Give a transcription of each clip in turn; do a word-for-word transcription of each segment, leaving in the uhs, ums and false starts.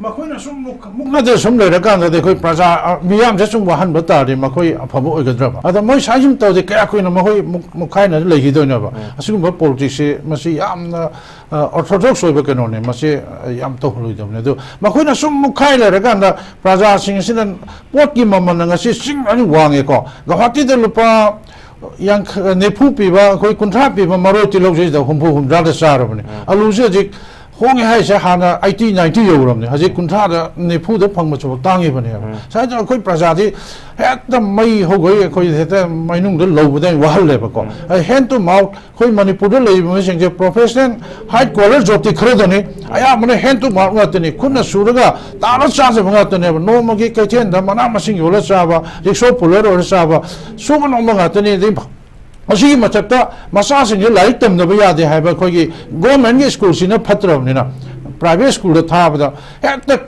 ꯃꯈꯣꯏꯅ ꯁꯨꯝ ꯃꯨꯛ-, ꯃꯨꯛꯅꯗꯅ ꯁꯨꯝ ꯂꯩꯔꯀꯥꯟꯗꯗꯤ ꯑꯩꯈꯣꯏ ꯄ꯭ꯔꯖꯥ, ꯑ, ꯃꯤꯌꯥꯝꯁꯦ ꯁꯨꯝ ꯋꯥꯍꯟꯕ ꯇꯥꯔꯗꯤ ꯃꯈꯣꯏ ꯑꯐꯕ ꯑꯣꯏꯒꯗ꯭ꯔꯕ? ꯑꯗ ꯃꯣꯏ ꯁꯨꯃꯥꯏꯅ ꯁꯨꯝ ꯇꯧꯔꯗꯤ ꯀꯌꯥ ꯀꯨꯏꯅ ꯃꯈꯣꯏ ꯃꯨꯛ-, ꯃꯨꯛꯈꯥꯏꯅ ꯂꯩꯈꯤꯗꯣꯏꯅꯣꯕ? ꯎꯝ꯫ ꯑꯁꯤꯒꯨꯝꯕ ꯄꯣꯂꯤꯇꯤꯛꯁꯁꯦ ꯃꯁꯤ ꯌꯥꯝꯅ, ꯑ, ꯑꯣꯔꯊꯣꯗꯣꯛꯁ ꯑꯣꯏꯕ ꯀꯩꯅꯣꯅꯦ꯫ ꯃꯁꯤ, ꯑ, ꯌꯥꯝ ꯇꯧꯍꯜꯂꯣꯏꯗꯕꯅꯦ꯫ ꯑꯗꯨ ꯃꯈꯣꯏꯅ ꯁꯨꯝ ꯃꯨꯛꯈꯥꯏ ꯂꯩꯔꯀꯥꯟꯗ ꯄ꯭ꯔꯖꯥꯁꯤꯡ ꯑꯁꯤꯅ ꯄꯣꯠꯀꯤ ꯃꯃꯜꯅ ꯉꯁꯤ ꯆꯤꯡ ꯑꯅꯤ ꯋꯥꯡꯉꯦꯀꯣ꯫ ꯒꯧꯍꯥꯇꯤꯗ ꯂꯨꯄꯥ ꯌꯥꯡꯈꯩ, ꯅꯤꯐꯨ ꯄꯤꯕ, ꯑꯩꯈꯣꯏ ꯀꯨꯟꯊ꯭ꯔꯥ ꯄꯤꯕ ꯃꯔꯣꯏ ꯇꯤꯜꯍꯧꯁꯤꯗ ꯍꯨꯝꯐꯨ ꯍꯨꯝꯗ꯭ꯔꯥꯗ ꯆꯥꯔꯕꯅꯦ꯫ ꯎꯝ꯫ ꯑꯂꯨꯁꯦ ꯍꯧꯖꯤꯛ ꯍꯣꯡꯉꯦ ꯍꯥꯏꯁꯦ ꯍꯥꯟꯅ ꯑꯩꯠꯇꯤ, ꯅꯥꯏꯟꯇꯤ ꯌꯧꯔꯕꯅꯦ꯫ ꯍꯧꯖꯤꯛ ꯀꯨꯟꯊ꯭ꯔꯥꯗ, ꯅꯤꯐꯨꯗ ꯐꯪꯕꯁꯤꯐꯥꯎ ꯇꯥꯡꯉꯤꯕꯅꯦꯕ꯫ ꯎꯝ꯫ ꯁꯨꯃꯥꯏꯅ ꯇꯧꯔ ꯑꯩꯈꯣꯏ ꯄ꯭ꯔꯖꯥꯗꯤ ꯍꯦꯛꯇ ꯃꯩ ꯍꯧꯒꯩ ꯑꯩꯈꯣꯏ ꯍꯦꯛꯇ ꯃꯩꯅꯨꯡꯗ ꯂꯧꯕꯗ ꯋꯥꯍꯜꯂꯦꯕꯀꯣ꯫ ꯎꯝ꯫ ꯑꯩ hand to mouth ꯑꯩꯈꯣꯏ ꯃꯅꯤꯄꯨꯔꯗ ꯂꯩꯔꯤꯕ ꯃꯤꯁꯤꯡꯁꯦ professional white collar jobꯇꯤ ꯈꯔꯗꯅꯤ, ꯑꯌꯥꯝꯕꯅ hand to mouth ꯉꯥꯛꯇꯅꯤ, ꯈꯨꯠꯅ ꯁꯨꯔꯒ ꯇꯥꯜꯂ ꯆꯥꯖꯕ ꯉꯥꯛꯇꯅꯦꯕ꯫ ꯅꯣꯡꯃꯒꯤ ꯀꯩꯊꯦꯜꯗ ꯃꯅꯥ ꯃꯁꯤꯡ ꯌꯣꯜꯂ ꯆꯥꯕ, ꯔꯤꯛꯁꯣ ꯄꯨꯜꯂꯔ ꯑꯣꯏꯔ ꯆꯥꯕ, ꯁꯨꯕ ꯅꯣꯝꯕ ꯉꯥꯛꯇꯅꯤ꯫ ꯑꯗꯩ ꯃꯁꯤꯒꯤ ꯃꯊꯛꯇ ꯃꯆꯥꯁꯤꯡꯁꯦ ꯂꯥꯏꯔꯤꯛ ꯇꯝꯗꯕ ꯌꯥꯗꯦ ꯍꯥꯏꯕ ꯑꯩꯈꯣꯏꯒꯤ governmentꯀꯤ schoolꯁꯤꯅ ꯐꯠꯇ꯭ꯔꯕꯅꯤꯅ private schoolꯗ ꯊꯥꯕꯗ ꯍꯦꯛꯇ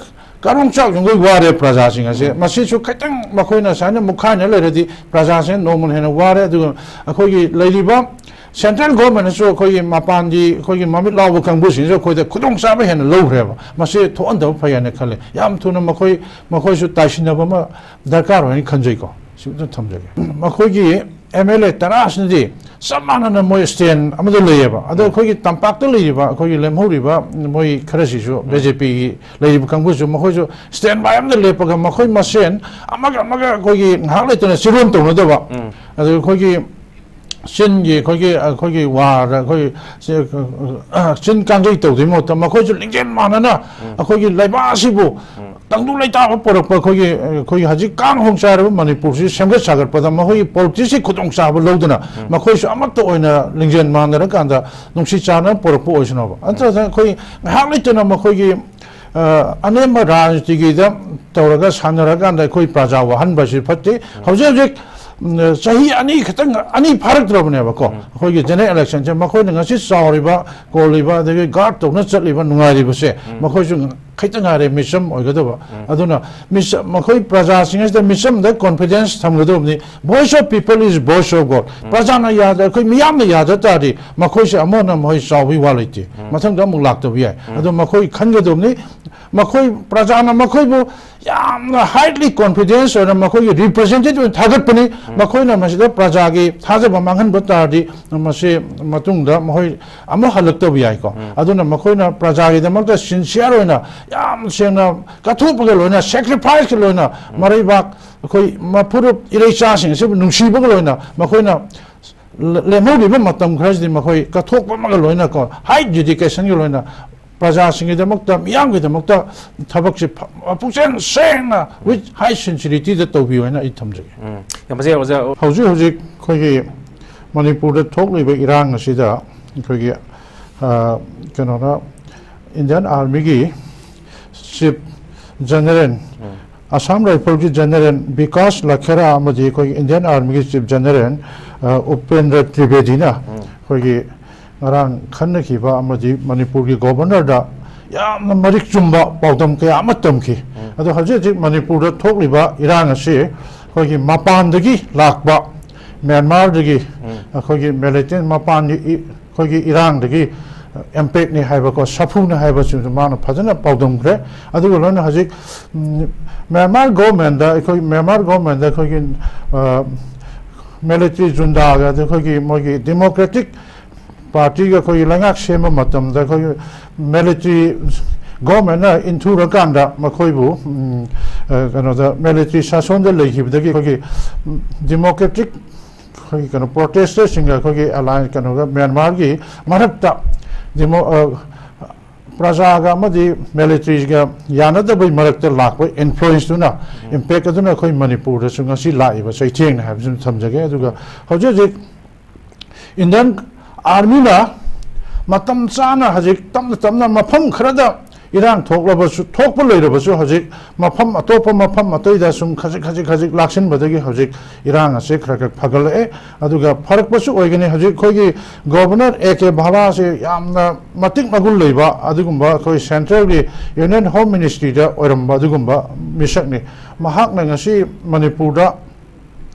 ꯀꯔꯣꯡ ꯆꯥꯎ ꯌꯨꯡꯈꯩ ꯋꯥꯔꯦ ꯄ꯭ꯔꯖꯥꯁꯤꯡ ꯑꯁꯦ꯫ ꯎꯝ꯫ ꯃꯁꯤꯁꯨ ꯈꯤꯇꯪ ꯃꯈꯣꯏꯅ ꯁꯨꯃꯥꯏꯅ ꯃꯨꯛꯈꯥꯏꯅ ꯂꯩꯔꯗꯤ ꯄ꯭ꯔꯖꯥꯁꯤꯡ ꯅꯣꯡꯃꯅ ꯍꯦꯟꯅ ꯋꯥꯔꯦ꯫ ꯑꯗꯨꯒ ꯑꯩꯈꯣꯏꯒꯤ ꯂꯩꯔꯤꯕ central governmentꯅꯁꯨ ꯑꯩꯈꯣꯏꯒꯤ ꯃꯄꯥꯟꯒꯤ ꯑꯩꯈꯣꯏꯒꯤ ꯃꯃꯤꯠ ꯂꯥꯎꯕ ꯀꯥꯡꯕꯨꯁꯤꯡꯁꯨ ꯑꯩꯈꯣꯏꯗ ꯈꯨꯗꯣꯡꯆꯥꯕ ꯍꯦꯟꯅ ꯂꯧꯈ꯭ꯔꯦꯕ꯫ ꯃꯁꯤ ꯊꯣꯛꯍꯟꯗꯕ ꯐꯩ ꯍꯥꯏꯅ ꯈꯜꯂꯤ꯫ ꯌꯥꯝ ꯊꯨꯅ ꯃꯈꯣꯏ, ꯃꯈꯣꯏꯁꯨ ꯇꯥꯏꯁꯤꯟꯅꯕ ꯑꯃ ꯗꯔꯀꯥꯔ ꯑꯣꯏꯅ ꯈꯟꯖꯩꯀꯣ꯫ ꯁꯤꯃꯇ ꯊꯝꯖꯒꯦ꯫ ꯃꯈꯣꯏꯒꯤ MLA ꯇꯔꯥꯁꯤꯅꯗꯤ ꯆꯞ ꯃꯥꯟꯅꯅ ꯃꯣꯏ stand ꯑꯃꯗ ꯂꯩꯌꯦꯕ꯫ ꯑꯗꯣ ꯎꯝ꯫ ꯑꯩꯈꯣꯏꯒꯤ ꯇꯝꯄꯥꯛꯇ ꯂꯩꯔꯤꯕ, ꯑꯩꯈꯣꯏꯒꯤ ꯂꯦꯝꯍꯧꯔꯤꯕ ꯃꯣꯏ ꯈꯔꯁꯤꯁꯨ, ꯎꯝ꯫ BJPꯒꯤ ꯂꯩꯔꯤꯕ ꯀꯥꯡꯕꯨꯁꯨ, ꯃꯈꯣꯏꯁꯨ stand by ꯑꯃꯗ ꯂꯦꯞꯄꯒ ꯃꯈꯣꯏ ꯃꯁꯦꯟ ꯑꯃꯒ ꯑꯃꯒ ꯑꯩꯈꯣꯏꯒꯤ ꯉꯥꯏꯍꯥꯛ ꯂꯩꯇꯅ ꯆꯤꯔꯣꯟ ꯇꯧꯅꯗꯕ, ꯎꯝ꯫ ꯑꯗꯨ ꯑꯩꯈꯣꯏꯒꯤ ꯆꯤꯟꯒꯤ ꯑꯩꯈꯣꯏꯒꯤ, ꯑꯩꯈꯣꯏꯒꯤ ꯋꯥꯔꯗ ꯑꯩꯈꯣꯏ ꯆꯤ-, ꯆꯤꯟ ꯀꯥꯡꯖꯩ ꯇꯧꯗꯣꯏ ꯃꯍꯨꯠꯇ ꯃꯈꯣꯏꯁꯨ ꯂꯤꯡꯖꯦꯜ ꯃꯥꯟꯅꯅ ꯎꯝ꯫ ꯑꯩꯈꯣꯏꯒꯤ ꯂꯩꯕꯥꯛ ꯑꯁꯤꯕꯨ ꯎꯝ꯫ ꯇꯪꯗꯨ ꯂꯩꯇꯥꯕ ꯄꯨꯔꯛꯄ ꯑꯩꯈꯣꯏꯒꯤ, ꯑꯩꯈꯣꯏꯒꯤ ꯍꯧꯖꯤꯛ ꯀꯥꯡ ꯍꯣꯡ ꯆꯥꯏꯔꯕ ꯃꯅꯤꯄꯨꯔꯁꯤ ꯁꯦꯝꯒꯠ ꯁꯥꯒꯠꯄꯗ ꯃꯈꯣꯏꯒꯤ ꯄꯣꯂꯤꯇꯤꯛꯁꯀꯤ ꯈꯨꯗꯣꯡꯆꯥꯕ ꯂꯧꯗꯨꯅ ꯎꯝ꯫ ꯃꯈꯣꯏꯁꯨ ꯑꯃꯠꯇ ꯑꯣꯏꯅ ꯂꯤꯡꯖꯦꯜ ꯃꯥꯟꯅꯔꯀꯥꯟꯗ ꯅꯨꯡꯁꯤ ꯆꯥꯟꯅꯅ ꯄꯨꯔꯛꯄ ꯑꯣꯏꯁꯅꯨꯕ꯫ ꯅꯠꯇ꯭ꯔꯒ ꯑꯩꯈꯣꯏ ꯉꯥꯏꯍꯥꯛ ꯂꯩꯇꯅ ꯃꯈꯣꯏꯒꯤ, ꯑ, ꯑꯅꯦꯝꯕ ꯔꯥꯖꯅꯤꯇꯤꯒꯤꯗ ꯇꯧꯔꯒ ꯁꯥꯟꯅꯔꯀꯥꯟꯗ ꯑꯩꯈꯣꯏ ꯄ꯭ꯔꯖꯥ ꯋꯥꯍꯟꯕꯁꯤ ꯐꯠꯇꯦ꯫ ꯎꯝ꯫ ꯍꯧꯖꯤꯛ ꯍꯧꯖꯤꯛ, ꯎꯝ, ꯆꯍꯤ ꯑꯅꯤ ꯈꯛꯇꯪ, ꯑꯅꯤ ꯐꯥꯔꯛꯇ꯭ꯔꯕꯅꯦꯕꯀꯣ꯫ ꯎꯝ꯫ ꯑꯩꯈꯣꯏꯒꯤ general electionꯁꯦ ꯃꯈꯣꯏꯅ ꯉꯁꯤ ꯆꯥꯎꯔꯤꯕ, ꯀꯣꯜꯂꯤꯕ, ꯑꯗꯒꯤ guard ꯇꯧꯅ ꯆꯠꯂꯤꯕ, ꯅꯨꯡꯉꯥꯏꯔꯤꯕꯁꯦ ꯎꯝ꯫ ꯃꯈꯣꯏꯁꯨ ꯈꯤꯇꯪ ꯉꯥꯏꯔꯦ ꯃꯤꯆꯝ ꯑꯣꯏꯒꯗꯕ꯫ ꯑꯗꯨꯅ ꯃꯤꯆ-, ꯃꯈꯣꯏ ꯄ꯭ꯔꯖꯥꯁꯤꯡ ꯑꯁꯤꯗ ꯃꯤꯆꯝꯗ confidence ꯊꯝꯒꯗꯕꯅꯤ꯫ Voice of people is voice of God꯫ ꯄ꯭ꯔꯖꯥꯅ ꯌꯥꯗ, ꯑꯩꯈꯣꯏ ꯃꯤꯌꯥꯝꯅ ꯌꯥꯗ ꯇꯥꯔꯗꯤ ꯃꯈꯣꯏꯁꯦ ꯑꯃꯅ ꯃꯈꯣꯏ ꯆꯥꯎꯕꯒꯤ ꯋꯥ ꯂꯩꯇꯦ꯫ ꯃꯊꯪꯗ ꯑꯃꯨꯛ ꯂꯥꯛꯇꯕ ꯌꯥꯏ꯫ ꯑꯗꯣ ꯃꯈꯣꯏ ꯈꯟꯒꯗꯕꯅꯤ꯫ ꯃꯈꯣꯏ ꯄ꯭ꯔꯖꯥꯅ ꯃꯈꯣꯏꯕꯨ ꯌꯥꯝꯅ highly confidence ꯑꯣꯏꯅ ꯃꯈꯣꯏꯒꯤ representative ꯑꯣꯏꯅ ꯊꯥꯒꯠꯄꯅꯤ꯫ ꯃꯈꯣꯏꯅ ꯃꯁꯤꯗ ꯄ꯭ꯔꯖꯥꯒꯤ ꯊꯥꯖꯕ ꯃꯥꯡꯍꯟꯕ ꯇꯥꯔꯗꯤ ꯃꯁꯤ ꯃꯇꯨꯡꯗ ꯃꯈꯣꯏ ꯑꯃꯨꯛ ꯍꯜꯂꯛꯇꯕ ꯌꯥꯏꯀꯣ꯫ ꯑꯗꯨꯅ ꯃꯈꯣꯏꯅ ꯄ꯭ꯔꯖꯥꯒꯤꯗꯃꯛꯇ sincere ꯑꯣꯏꯅ ꯌꯥꯝ ꯁꯦꯡꯅ ꯀꯠꯊꯣꯛꯄꯒ ꯂꯣꯏꯅ, sacrificeꯀ ꯂꯣꯏꯅ, ꯃꯔꯩꯕꯥꯛ ꯑꯩꯈꯣꯏ ꯃꯐꯨꯔꯨꯞ ꯏꯔꯩꯆꯥꯁꯤꯡ ꯑꯁꯤꯕꯨ ꯅꯨꯡꯁꯤꯕꯒ ꯂꯣꯏꯅ ꯃꯈꯣꯏꯅ ꯂꯦꯝꯍꯧꯔꯤꯕ ꯃꯇꯝ ꯈꯔꯁꯤꯗꯤ ꯃꯈꯣꯏ ꯀꯠꯊꯣꯛꯄ ꯑꯃꯒ ꯂꯣꯏꯅꯀꯣ, high dedicationꯒ ꯂꯣꯏꯅ ꯄ꯭ꯔꯖꯥꯁꯤꯡꯒꯤꯗꯃꯛꯇ, ꯃꯤꯌꯥꯝꯒꯤꯗꯃꯛꯇ ꯊꯕꯛꯁꯦ ꯐ-, ꯄꯨꯛꯆꯦꯜ ꯁꯦꯡꯅ, with high sincerity ꯗ ꯇꯧꯕꯤꯌꯨ ꯍꯥꯏꯅ ꯑꯩ ꯊꯝꯖꯒꯦ꯫ ꯎꯝ꯫ ꯌꯥꯝ ꯐꯖꯩ, ꯑꯣꯖꯥ꯫ ꯍꯧꯖꯤꯛ ꯍꯧꯖꯤꯛ ꯑꯩꯈꯣꯏꯒꯤ ꯃꯅꯤꯄꯨꯔꯗ ꯊꯣꯛꯂꯤꯕ ꯏꯔꯥꯡ ꯑꯁꯤꯗ ꯑꯩꯈꯣꯏꯒꯤ, ꯑ, ꯀꯩꯅꯣꯅ, Indian Armyꯒꯤ Chief General, ꯎꯝ꯫ Assam Riflesꯀꯤ General ꯕꯤꯀꯥꯁ ꯂꯈꯦꯔꯥ ꯑꯃꯗꯤ ꯑꯩꯈꯣꯏꯒꯤ Indian Armyꯒꯤ Chief General, ꯑ, ꯎꯄꯦꯟꯗ꯭ꯔ ꯇ꯭ꯔꯤꯕꯦꯗꯤꯅ ꯎꯝ꯫ ꯑꯩꯈꯣꯏꯒꯤ ꯉꯔꯥꯡ ꯈꯟꯅꯈꯤꯕ ꯑꯃꯗꯤ ꯃꯅꯤꯄꯨꯔꯒꯤ Governorꯗ ꯌꯥꯝꯅ ꯃꯔꯤꯛ ꯆꯨꯝꯕ ꯄꯥꯎꯗꯝ ꯀꯌꯥ ꯑꯃ ꯇꯝꯈꯤ꯫ ꯎꯝ꯫ ꯑꯗꯣ ꯍꯧꯖꯤꯛ ꯍꯧꯖꯤꯛ ꯃꯅꯤꯄꯨꯔꯗ ꯊꯣꯛꯂꯤꯕ ꯏꯔꯥꯡ ꯑꯁꯤ ꯑꯩꯈꯣꯏꯒꯤ ꯃꯄꯥꯟꯗꯒꯤ ꯂꯥꯛꯄ, ꯃ꯭ꯌꯥꯟꯃꯥꯔꯗꯒꯤ ꯎꯝ꯫ ꯑꯩꯈꯣꯏꯒꯤ militant ꯃꯄꯥꯟꯒꯤ ꯏ-, ꯑꯩꯈꯣꯏꯒꯤ ꯏꯔꯥꯡꯗꯒꯤ impactꯅꯤ ꯍꯥꯏꯕꯀꯣ, ꯁꯥꯐꯨꯅꯤ ꯍꯥꯏꯕꯁꯤꯁꯨ ꯃꯥꯅ ꯐꯖꯅ ꯄꯥꯎꯗꯝꯈ꯭ꯔꯦ꯫ ꯑꯗꯨꯒ ꯂꯣꯏꯅ ꯍꯧꯖꯤꯛ, ꯎꯝ, ꯃ꯭ꯌꯥꯟꯃꯥꯔ governmentꯗ ꯑꯩꯈꯣꯏ, ꯃ꯭ꯌꯥꯟꯃꯥꯔ governmentꯗ ꯑꯩꯈꯣꯏꯒꯤ, ꯑ, military juntaꯒ ꯑꯗ ꯑꯩꯈꯣꯏꯒꯤ ꯃꯣꯏꯒꯤ democratic partyꯒ ꯑꯩꯈꯣꯏꯒꯤ ꯂꯩꯉꯥꯛ ꯁꯦꯝꯕ ꯃꯇꯝꯗ ꯑꯩꯈꯣꯏꯒꯤ military governmentꯅ ꯏꯟꯊꯨꯔꯀꯥꯟꯗ ꯃꯈꯣꯏꯕꯨ, ꯎꯝ, ꯑ, ꯀꯩꯅꯣꯗ military ꯁꯥꯁꯣꯟꯗ ꯂꯩꯈꯤꯕꯗꯒꯤ ꯑꯩꯈꯣꯏꯒꯤ, ꯎꯝ, democratic ꯑꯩꯈꯣꯏꯒꯤ ꯀꯩꯅꯣ protesterꯁꯤꯡꯒ ꯑꯩꯈꯣꯏꯒꯤ alliance ꯀꯩꯅꯣꯒ ꯃ꯭ꯌꯥꯟꯃꯥꯔꯒꯤ ꯃꯔꯛꯇ demo-, ꯑ, ꯄ꯭ꯔꯖꯥꯒ ꯑꯃꯗꯤ militaryꯒ ꯌꯥꯅꯗꯕꯩ ꯃꯔꯛꯇ ꯂꯥꯛꯄ influenceꯇꯨꯅ, impact ꯑꯗꯨꯅ ꯑꯩꯈꯣꯏ ꯃꯅꯤꯄꯨꯔꯗꯁꯨ ꯉꯁꯤ ꯂꯥꯛꯏꯕ ꯆꯩꯊꯦꯡꯅꯦ ꯍꯥꯏꯕꯁꯤꯃ ꯊꯝꯖꯒꯦ꯫ ꯑꯗꯨꯒ ꯍꯧꯖꯤꯛ ꯍꯧꯖꯤꯛ Indian Armyꯅ ꯃꯇꯝ ꯆꯥꯅ ꯍꯧꯖꯤꯛ ꯇꯞꯅ ꯇꯞꯅ ꯃꯐꯝ ꯈꯔꯗ ꯏꯔꯥꯡ ꯊꯣꯛꯂꯕꯁꯨ, ꯊꯣꯛꯄ ꯂꯩꯔꯕꯁꯨ, ꯍꯧꯖꯤꯛ ꯃꯐꯝ, ꯑꯇꯣꯞꯄ ꯃꯐꯝ ꯑꯇꯩꯗ ꯁꯨꯝ ꯈꯖꯤꯛ ꯈꯖꯤꯛ ꯈꯖꯤꯛ ꯂꯥꯛꯁꯤꯟꯕꯗꯒꯤ ꯍꯧꯖꯤꯛ ꯏꯔꯥꯡ ꯑꯁꯦ ꯈꯔ ꯈꯔ ꯐꯒꯠꯂꯛꯑꯦ꯫ ꯑꯗꯨꯒ ꯐꯔꯛꯄꯁꯨ ꯑꯣꯏꯒꯅꯤ꯫ ꯍꯧꯖꯤꯛ ꯑꯩꯈꯣꯏꯒꯤ ꯒꯣꯕꯔꯅꯔ ꯑꯦ ꯀꯦ ꯚꯥꯂꯥꯁꯦ ꯌꯥꯝꯅ ꯃꯇꯤꯛ ꯃꯒꯨꯟ ꯂꯩꯕ ꯑꯗꯨꯒꯨꯝꯕ, ꯑꯩꯈꯣꯏ ꯁꯦꯟꯇ꯭ꯔꯦꯜꯒꯤ ꯌꯨꯅꯤꯌꯟ ꯍꯣꯝ ꯃꯤꯅꯤꯁꯇ꯭ꯔꯤꯗ ꯑꯣꯏꯔꯝꯕ ꯑꯗꯨꯒꯨꯝꯕ ꯃꯤꯁꯛꯅꯤ꯫ ꯃꯍꯥꯛꯅ ꯉꯁꯤ ꯃꯅꯤꯄꯨꯔꯗ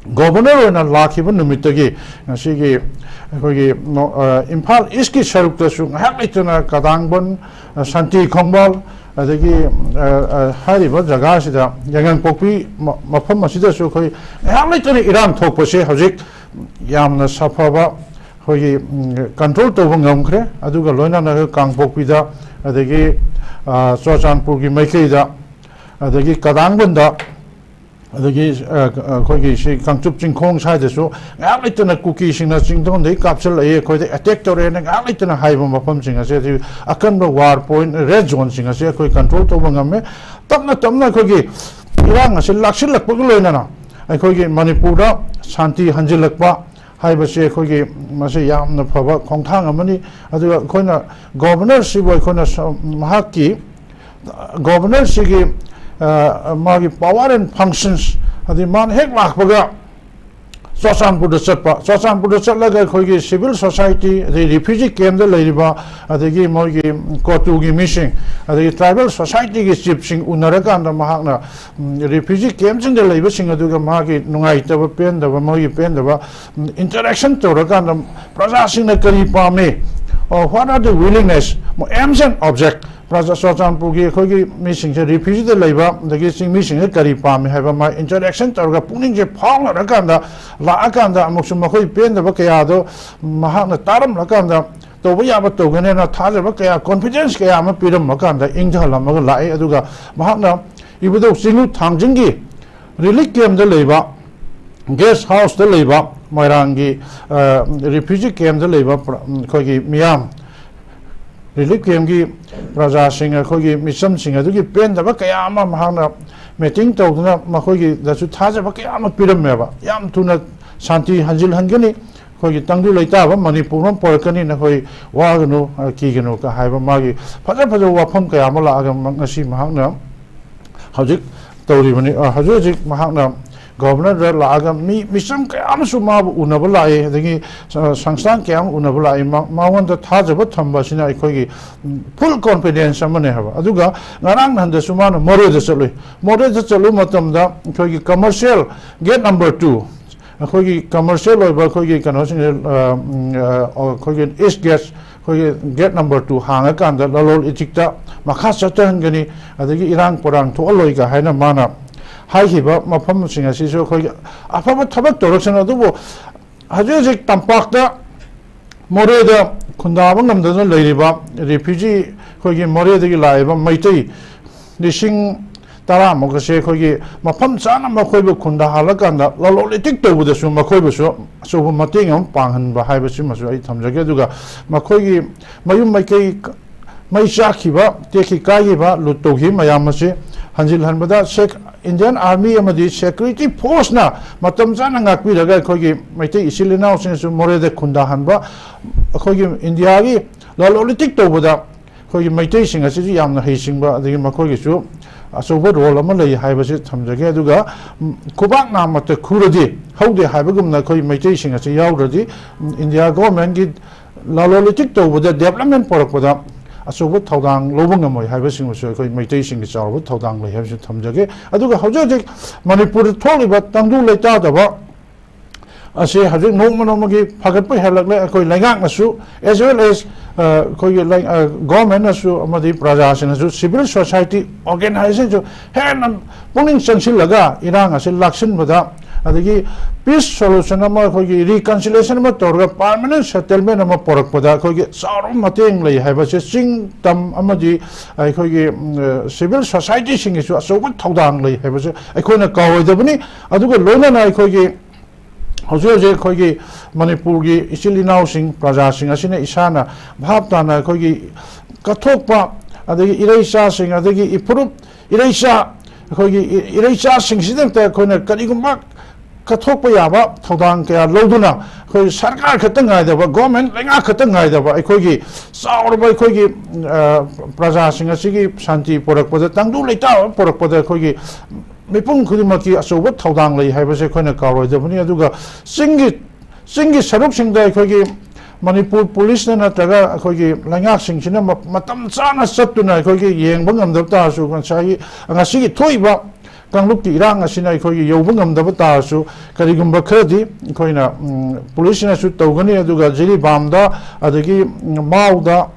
ꯒꯣꯕꯔꯅꯔ ꯑꯣꯏꯅ ꯂꯥꯛꯈꯤꯕ ꯅꯨꯃꯤꯠꯇꯒꯤ ꯉꯁꯤꯒꯤ ꯑꯩꯈꯣꯏꯒꯤ ꯅꯣ-, ꯑ, ꯏꯝꯐꯥꯜ ꯏꯁꯀꯤ ꯁꯔꯨꯛꯇꯁꯨ ꯉꯥꯏꯍꯥꯛ ꯂꯩꯇꯅ ꯀꯗꯥꯡꯕꯟ, ꯑ, ꯁꯥꯟꯇꯤ ꯈꯣꯡꯕꯥꯜ, ꯑꯗꯒꯤ, ꯑ, ꯑ, ꯍꯥꯏꯔꯤꯕ ꯖꯒꯥꯁꯤꯗ, ꯌꯥꯏꯉꯪꯄꯣꯛꯄꯤ ꯃ-, ꯃꯐꯝ ꯑꯁꯤꯗꯁꯨ ꯑꯩꯈꯣꯏ ꯉꯥꯏꯍꯥꯛ ꯂꯩꯇꯅ ꯏꯔꯥꯡ ꯊꯣꯛꯄꯁꯦ ꯍꯧꯖꯤꯛ ꯌꯥꯝꯅ ꯁꯥꯐꯕ, ꯑꯩꯈꯣꯏꯒꯤ, ꯎꯝ, ꯀꯟꯇ꯭ꯔꯣꯜ ꯇꯧꯕ ꯉꯝꯈ꯭ꯔꯦ꯫ ꯑꯗꯨꯒ ꯂꯣꯏꯅꯅ ꯀꯥꯡꯄꯣꯛꯄꯤꯗ, ꯑꯗꯒꯤ, ꯑ, ꯆꯨꯔꯆꯥꯟꯄꯨꯔꯒꯤ ꯃꯥꯏꯀꯩꯗ, ꯑꯗꯒꯤ ꯀꯗꯥꯡꯕꯟꯗ, ꯑꯗꯒꯤ, ꯑ, ꯑꯩꯈꯣꯏꯒꯤ ꯁꯤ ꯀꯥꯡꯆꯨꯞ ꯆꯤꯡꯈꯣꯡ ꯁ꯭ꯋꯥꯏꯗꯁꯨ ꯉꯥꯏꯍꯥꯛ ꯂꯩꯇꯅ ꯀꯨꯀꯤꯁꯤꯡꯅ ꯆꯤꯡꯗꯣꯟꯗꯒꯤ ꯀꯥꯞꯁꯤꯜꯂꯛꯏ, ꯑꯩꯈꯣꯏꯗ ꯑꯦꯇꯦꯛ ꯇꯧꯔꯛꯑꯦꯅ ꯉꯥꯏꯍꯥꯛ ꯂꯩꯇꯅ ꯍꯥꯏꯕ ꯃꯐꯝꯁꯤꯡ ꯑꯁꯦ, ꯑꯗꯨ ꯑꯀꯟꯕ ꯋꯥꯔ ꯄꯣꯏꯟꯠ, ꯔꯦꯗ ꯖꯣꯟꯁꯤꯡ ꯑꯁꯦ ꯑꯩꯈꯣꯏ ꯀꯟꯇ꯭ꯔꯣꯜ ꯇꯧꯕ ꯉꯝꯃꯦ꯫ ꯇꯞꯅ ꯇꯞꯅ ꯑꯩꯈꯣꯏꯒꯤ ꯏꯔꯥꯡ ꯑꯁꯤ ꯂꯥꯛꯁꯤꯜꯂꯛꯄꯒ ꯂꯣꯏꯅꯅ ꯑꯩꯈꯣꯏꯒꯤ ꯃꯅꯤꯄꯨꯔꯗ ꯁꯥꯟꯇꯤ ꯍꯟꯖꯤꯜꯂꯛꯄ ꯍꯥꯏꯕꯁꯤ ꯑꯩꯈꯣꯏꯒꯤ ꯃꯁꯤ ꯌꯥꯝꯅ ꯐꯕ ꯈꯣꯡꯊꯥꯡ ꯑꯃꯅꯤ꯫ ꯑꯗꯨꯒ ꯑꯩꯈꯣꯏꯅ ꯒꯣꯕꯔꯅꯔꯁꯤꯕꯨ ꯑꯩꯈꯣꯏꯅ ꯁ-, ꯃꯍꯥꯛꯀꯤ, ꯒꯣꯕꯔꯅꯔꯁꯤꯒꯤ, ꯑ, ꯃꯥꯒꯤ power and functions, ꯑꯗꯩ ꯃꯥꯅ ꯍꯦꯛ ꯂꯥꯛꯄꯒ ꯆꯨꯔꯆꯥꯟꯄꯨꯔꯗ ꯆꯠꯄ, ꯆꯨꯔꯆꯥꯟꯄꯨꯔꯗ ꯆꯠꯂꯒ ꯑꯩꯈꯣꯏꯒꯤ civil society, ꯑꯗꯩ refugee camp ꯇ ꯂꯩꯔꯤꯕ, ꯑꯗꯒꯤ ꯃꯣꯏꯒꯤ ꯀꯣꯇꯨꯒꯤ ꯃꯤꯁꯤꯡ, ꯑꯗꯒꯤ tribal society ꯒꯤ chief ꯁꯤꯡ ꯎꯅꯔꯀꯥꯟꯗ ꯃꯍꯥꯛꯅ, ꯎꯝ, refugee camp ꯁꯤꯡꯗ ꯂꯩꯕꯁꯤꯡ ꯑꯗꯨꯒ ꯃꯥꯒꯤ ꯅꯨꯡꯉꯥꯏꯇꯕ, ꯄꯦꯟꯗꯕ, ꯃꯣꯏꯒꯤ ꯄꯦꯟꯗꯕ, ꯎꯝ, interaction ꯇꯧꯔꯀꯥꯟꯗ ꯄ꯭ꯔꯖꯥꯁꯤꯡꯅ ꯀꯔꯤ ꯄꯥꯝꯃꯤ, ꯑꯣ, what are the willingness, aims and object, ꯄ꯭ꯔꯖꯥ, ꯆꯨꯔꯆꯥꯟꯄꯨꯔꯒꯤ ꯑꯩꯈꯣꯏꯒꯤ ꯃꯤꯁꯤꯡꯁꯦ, refugee ꯗ ꯂꯩꯕ ꯑꯗꯒꯤ ꯆꯤꯡꯃꯤꯁꯤꯡꯁꯦ ꯀꯔꯤ ꯄꯥꯝꯃꯤ ꯍꯥꯏꯕ ꯃꯥ interaction ꯇꯧꯔꯒ ꯄꯨꯛꯅꯤꯡꯁꯦ ꯐꯥꯎꯅꯔꯀꯥꯟꯗ ꯂꯥꯛꯑꯀꯥꯟꯗ ꯑꯃꯨꯛꯁꯨ ꯃꯈꯣꯏ ꯄꯦꯟꯗꯕ ꯀꯌꯥꯗꯣ ꯃꯍꯥꯛꯅ ꯇꯥꯔꯝꯂꯀꯥꯟꯗ ꯇꯧꯕ ꯌꯥꯕ ꯇꯧꯒꯅꯦꯅ ꯊꯥꯖꯕ ꯀꯌꯥ, confidence ꯀꯌꯥ ꯑꯃ ꯄꯤꯔꯝꯃꯀꯥꯟꯗ ꯏꯪꯊꯍꯜꯂꯝꯃꯒ ꯂꯥꯛꯏ꯫ ꯑꯗꯨꯒ ꯃꯍꯥꯛꯅ ꯏꯕꯨꯙꯧ ꯆꯤꯡꯂꯨ ꯊꯥꯡꯖꯤꯡꯒꯤ relief camp ꯇ ꯂꯩꯕ, guest house ꯇ ꯂꯩꯕ ꯃꯣꯏꯔꯥꯡꯒꯤ, ꯑ, refugee camp ꯇ ꯂꯩꯕ ꯄ꯭ꯔ-, ꯑꯩꯈꯣꯏꯒꯤ ꯃꯤꯌꯥꯝ, relief camp ꯀꯤ ꯄ꯭ꯔꯖꯥꯁꯤꯡ, ꯑꯩꯈꯣꯏꯒꯤ ꯃꯤꯆꯝꯁꯤꯡ ꯑꯗꯨꯒꯤ ꯄꯦꯟꯗꯕ ꯀꯌꯥ ꯑꯃ ꯃꯍꯥꯛꯅ meeting ꯇꯧꯗꯨꯅ ꯃꯈꯣꯏꯒꯤꯗꯁꯨ ꯊꯥꯖꯕ ꯀꯌꯥ ꯑꯃ ꯄꯤꯔꯝꯃꯦꯕ꯫ ꯌꯥꯝ ꯊꯨꯅ ꯁꯥꯟꯇꯤ ꯍꯟꯖꯤꯜꯍꯟꯒꯅꯤ, ꯑꯩꯈꯣꯏꯒꯤ ꯇꯪꯗꯨ ꯂꯩꯇꯥꯕ ꯃꯅꯤꯄꯨꯔ ꯑꯃ ꯄꯣꯔꯛꯀꯅꯤ, ꯅꯈꯣꯏ ꯋꯥꯒꯅꯨ, ꯑ, ꯀꯤꯒꯅꯨ ꯀ ꯍꯥꯏꯕ ꯃꯥꯒꯤ ꯐꯖ ꯐꯖꯕ ꯋꯥꯐꯝ ꯀꯌꯥ ꯑꯃ ꯂꯥꯛꯑꯒ ꯃ-, ꯉꯁꯤ ꯃꯍꯥꯛꯅ ꯍꯧꯖꯤꯛ ꯇꯧꯔꯤꯕꯅꯤ꯫ ꯑ, ꯍꯧꯖꯤꯛ ꯍꯧꯖꯤꯛ ꯃꯍꯥꯛꯅ ꯒꯣꯕꯔꯅꯔꯗ ꯂꯥꯛꯑꯒ ꯃꯤ, ꯃꯤꯆꯝ ꯀꯌꯥ ꯑꯃꯁꯨ ꯃꯥꯕꯨ ꯎꯅꯕ ꯂꯥꯛꯏ, ꯑꯗꯒꯤ, ꯑ, ꯁꯪꯁꯊꯥꯟ ꯀꯌꯥ ꯑꯃ ꯎꯅꯕ ꯂꯥꯛꯏ꯫ ꯃ-, ꯃꯉꯣꯟꯗ ꯊꯥꯖꯕ ꯊꯝꯕ ꯑꯁꯤꯅ ꯑꯩꯈꯣꯏꯒꯤ, ꯎꯝ, full confidence ꯑꯃꯅꯦ ꯍꯥꯏꯕ꯫ ꯑꯗꯨꯒ ꯉꯔꯥꯡ ꯅꯍꯥꯟꯗꯁꯨ ꯃꯥꯅ ꯃꯣꯔꯦꯗ ꯆꯠꯂꯨꯏ꯫ ꯃꯣꯔꯦꯗ ꯆꯠꯂꯨꯕ ꯃꯇꯝꯗ ꯑꯩꯈꯣꯏꯒꯤ commercial gate number two, ꯑꯩꯈꯣꯏꯒꯤ commercial ꯑꯣꯏꯕ ꯑꯩꯈꯣꯏꯒꯤ ꯀꯩꯅꯣꯁꯤꯡꯁꯦ, ꯑ, ꯎꯝ, ꯑ, ꯑꯩꯈꯣꯏꯒꯤ east gate, ꯑꯩꯈꯣꯏꯒꯤ gate number two ꯍꯥꯡꯉꯀꯥꯟꯗ ꯂꯂꯣꯟ ꯏꯇꯤꯛꯇ ꯃꯈꯥ ꯆꯠꯊꯍꯟꯒꯅꯤ, ꯑꯗꯒꯤ ꯏꯔꯥꯡ ꯄꯣꯔꯥꯡ ꯊꯣꯛꯍꯜꯂꯣꯏꯒ ꯍꯥꯏꯅ ꯃꯥꯅ ꯍꯥꯏꯈꯤꯕ ꯃꯐꯝꯁꯤꯡ ꯑꯁꯤꯁꯨ ꯑꯩꯈꯣꯏꯒꯤ ꯑꯐꯕ ꯊꯕꯛ ꯇꯧꯔꯛꯁꯅꯨ꯫ ꯑꯗꯨꯕꯨ ꯍꯧꯖꯤꯛ ꯍꯧꯖꯤꯛ ꯇꯝꯄꯥꯛꯇ ꯃꯣꯔꯦꯗ ꯈꯨꯟꯗꯥꯕ ꯉꯝꯗꯗꯨꯅ ꯂꯩꯔꯤꯕ refugee ꯑꯩꯈꯣꯏꯒꯤ ꯃꯣꯔꯦꯗꯒꯤ ꯂꯥꯛꯏꯕ ꯃꯩꯇꯩ ꯂꯤꯁꯤꯡ ꯇꯔꯥꯃꯨꯛ ꯑꯁꯦ ꯑꯩꯈꯣꯏꯒꯤ ꯃꯐꯝ ꯆꯥꯅ ꯃꯈꯣꯏꯕꯨ ꯈꯨꯟꯗꯥꯍꯜꯂꯀꯥꯟꯗ ꯂꯂꯣꯟ ꯏꯇꯤꯛ ꯇꯧꯕꯗꯁꯨ ꯃꯈꯣꯏꯕꯨꯁꯨ ꯑꯆꯧꯕ ꯃꯇꯦꯡ ꯑꯃ ꯄꯥꯡꯍꯟꯕ ꯍꯥꯏꯕꯁꯤꯃꯁꯨ ꯑꯩ ꯊꯝꯖꯒꯦ꯫ ꯑꯗꯨꯒ ꯃꯈꯣꯏꯒꯤ ꯃꯌꯨꯝ ꯃꯩꯀꯩ ꯃꯩ ꯆꯥꯛꯈꯤꯕ, ꯇꯦꯛꯈꯤ ꯀꯥꯏꯈꯤꯕ, ꯂꯨꯠ ꯇꯧꯈꯤꯕ ꯃꯌꯥꯝ ꯑꯁꯤ ꯍꯟꯖꯤꯜꯍꯟꯕꯗ ꯁꯦꯛ-, Indian Army ꯑꯃꯗꯤ security forceꯅ ꯃꯇꯝ ꯆꯥꯅ ꯉꯥꯛꯄꯤꯔꯒ ꯑꯩꯈꯣꯏꯒꯤ ꯃꯩꯇꯩ ꯏꯆꯤꯜ ꯏꯅꯥꯎꯁꯤꯡꯁꯨ ꯃꯣꯔꯦꯗ ꯈꯨꯟꯗꯥꯍꯟꯕ, ꯑꯩꯈꯣꯏꯒꯤ ꯏꯟꯗꯤꯌꯥꯒꯤ ꯂꯂꯣꯟ ꯏꯇꯤꯛ ꯇꯧꯕꯗ ꯑꯩꯈꯣꯏꯒꯤ ꯃꯩꯇꯩꯁꯤꯡ ꯑꯁꯤꯁꯨ ꯌꯥꯝꯅ ꯍꯩꯁꯤꯡꯕ, ꯑꯗꯒꯤ ꯃꯈꯣꯏꯒꯤꯁꯨ ꯑꯆꯧꯕ role ꯑꯃ ꯂꯩ ꯍꯥꯏꯕꯁꯤ ꯊꯝꯖꯒꯦ꯫ ꯑꯗꯨꯒ, ꯎꯝ, ꯈꯨꯕꯥꯛ ꯅꯥꯝꯃꯇ ꯈꯨꯔꯗꯤ ꯍꯧꯗꯦ ꯍꯥꯏꯕꯒꯨꯝꯅ ꯑꯩꯈꯣꯏ ꯃꯩꯇꯩꯁꯤꯡ ꯑꯁꯤ ꯌꯥꯎꯗ꯭ꯔꯗꯤ, ꯎꯝ, ꯏꯟꯗꯤꯌꯥ governmentꯀꯤ ꯂꯂꯣꯟ ꯏꯇꯤꯛ ꯇꯧꯕꯗ, development ꯄꯨꯔꯛꯄꯗ ꯑꯆꯧꯕ ꯊꯧꯗꯥꯡ ꯂꯧꯕ ꯉꯝꯃꯣꯏ ꯍꯥꯏꯕꯁꯤꯃꯁꯨ ꯑꯩꯈꯣꯏ ꯃꯩꯇꯩꯁꯤꯡꯒꯤ ꯆꯥꯎꯔꯕ ꯊꯧꯗꯥꯡ ꯂꯩ ꯍꯥꯏꯕꯁꯤ ꯊꯝꯖꯒꯦ꯫ ꯑꯗꯨꯒ ꯍꯧꯖꯤꯛ ꯍꯧꯖꯤꯛ ꯃꯅꯤꯄꯨꯔꯗ ꯊꯣꯛꯂꯤꯕ ꯇꯪꯗꯨ ꯂꯩꯇꯥꯗꯕ ꯑꯁꯤ ꯍꯧꯖꯤꯛ ꯅꯣꯡꯃ ꯅꯣꯡꯃꯒꯤ ꯐꯒꯠꯄ ꯍꯦꯜꯂꯛꯂꯦ꯫ ꯑꯩꯈꯣꯏ ꯂꯩꯉꯥꯛꯅꯁꯨ, as well as, ꯑ, ꯑꯩꯈꯣꯏꯒꯤ ꯂꯩ-, ꯑ, governmentꯅꯁꯨ ꯑꯃꯗꯤ ꯄ꯭ꯔꯖꯥꯁꯤꯡꯅꯁꯨ, civil society organizationꯁꯨ ꯍꯦꯟꯅ ꯄꯨꯛꯅꯤꯡ ꯆꯪꯁꯤꯜꯂꯒ ꯏꯔꯥꯡ ꯑꯁꯤ ꯂꯥꯛꯁꯤꯟꯕꯗ, ꯑꯗꯒꯤ peace solution ꯑꯃ, ꯑꯩꯈꯣꯏꯒꯤ reconciliation ꯑꯃ ꯇꯧꯔꯒ permanent settlement ꯑꯃ ꯄꯨꯔꯛꯄꯗ ꯑꯩꯈꯣꯏꯒꯤ ꯆꯥꯎꯔꯕ ꯃꯇꯦꯡ ꯂꯩ ꯍꯥꯏꯕꯁꯦ ꯆꯤꯡ ꯇꯝ ꯑꯃꯗꯤ ꯑꯩꯈꯣꯏꯒꯤ, ꯎꯝ, civil societyꯁꯤꯡꯒꯤꯁꯨ ꯑꯆꯧꯕ ꯊꯧꯗꯥꯡ ꯂꯩ ꯍꯥꯏꯕꯁꯦ ꯑꯩꯈꯣꯏꯅ ꯀꯥꯎꯔꯣꯏꯗꯕꯅꯤ꯫ ꯑꯗꯨꯒ ꯂꯣꯏꯅꯅ ꯑꯩꯈꯣꯏꯒꯤ ꯍꯧꯖꯤꯛ ꯍꯧꯖꯤꯛ ꯑꯩꯈꯣꯏꯒꯤ ꯃꯅꯤꯄꯨꯔꯒꯤ ꯏꯆꯤꯜ ꯏꯅꯥꯎꯁꯤꯡ, ꯄ꯭ꯔꯖꯥꯁꯤꯡ ꯑꯁꯤꯅ ꯏꯁꯥꯅ ꯚꯥꯞ ꯇꯥꯅ ꯑꯩꯈꯣꯏꯒꯤ ꯀꯠꯊꯣꯛꯄ, ꯑꯗꯒꯤ ꯏꯔꯩꯆꯥꯁꯤꯡ, ꯑꯗꯒꯤ ꯏꯐꯨꯔꯨꯞ ꯏꯔꯩꯆꯥ, ꯑꯩꯈꯣꯏꯒꯤ ꯏ-, ꯏꯔꯩꯆꯥꯁꯤꯡꯁꯤꯗꯃꯛꯇ ꯑꯩꯈꯣꯏꯅ ꯀꯔꯤꯒꯨꯝꯕ ꯀꯠꯊꯣꯛꯄ ꯌꯥꯕ ꯊꯧꯗꯥꯡ ꯀꯌꯥ ꯂꯧꯗꯨꯅ, ꯑꯩꯈꯣꯏ ꯁꯔꯀꯥꯔ ꯈꯛꯇ ꯉꯥꯏꯗꯕ, ꯒꯣꯔꯃꯦꯟ ꯂꯩꯉꯥꯛ ꯈꯛꯇ ꯉꯥꯏꯗꯕ, ꯑꯩꯈꯣꯏꯒꯤ ꯆꯥꯎꯔꯕ ꯑꯩꯈꯣꯏꯒꯤ, ꯑ, ꯄ꯭ꯔꯖꯥꯁꯤꯡ ꯑꯁꯤꯒꯤ ꯁꯥꯟꯇꯤ ꯄꯨꯔꯛꯄꯗ, ꯇꯪꯗꯨ ꯂꯩꯇꯥꯕ ꯄꯨꯔꯛꯄꯗ ꯑꯩꯈꯣꯏꯒꯤ ꯃꯤꯄꯨꯝ ꯈꯨꯗꯤꯡꯃꯛꯀꯤ ꯑꯆꯧꯕ ꯊꯧꯗꯥꯡ ꯂꯩ ꯍꯥꯏꯕꯁꯦ ꯑꯩꯈꯣꯏꯅ ꯀꯥꯎꯔꯣꯏꯗꯕꯅꯤ꯫ ꯑꯗꯨꯒ ꯆꯤꯡꯒꯤ, ꯆꯤꯡꯒꯤ ꯁꯔꯨꯛꯁꯤꯡꯗ ꯑꯩꯈꯣꯏꯒꯤ ꯃꯅꯤꯄꯨꯔ ꯄꯨꯂꯤꯁꯅ ꯅꯠꯇ꯭ꯔꯒ ꯑꯩꯈꯣꯏꯒꯤ ꯂꯩꯉꯥꯛꯁꯤꯡꯁꯤꯅ ꯃ-, ꯃꯇꯝ ꯆꯥꯅ ꯆꯠꯇꯨꯅ ꯑꯩꯈꯣꯏꯒꯤ ꯌꯦꯡꯕ ꯉꯝꯗꯕ ꯇꯥꯔꯁꯨ, ꯉꯁꯥꯏꯒꯤ, ꯉꯁꯤꯒꯤ ꯊꯣꯛꯏꯕ ꯀꯥꯡꯂꯨꯞꯀꯤ ꯏꯔꯥꯡ ꯑꯁꯤꯅ ꯑꯩꯈꯣꯏꯒꯤ ꯌꯧꯕ ꯉꯝꯗꯕ ꯇꯥꯔꯁꯨ, ꯀꯔꯤꯒꯨꯝꯕ ꯈꯔꯗꯤ ꯑꯩꯈꯣꯏꯅ, ꯎꯝ, ꯄꯨꯂꯤꯁꯁꯤꯅꯁꯨ ꯇꯧꯒꯅꯤ꯫ ꯑꯗꯨꯒ ꯖꯤꯔꯤꯕꯥꯝꯗ, ꯑꯗꯒꯤ, ꯎꯝ, ꯃꯥꯎꯗ,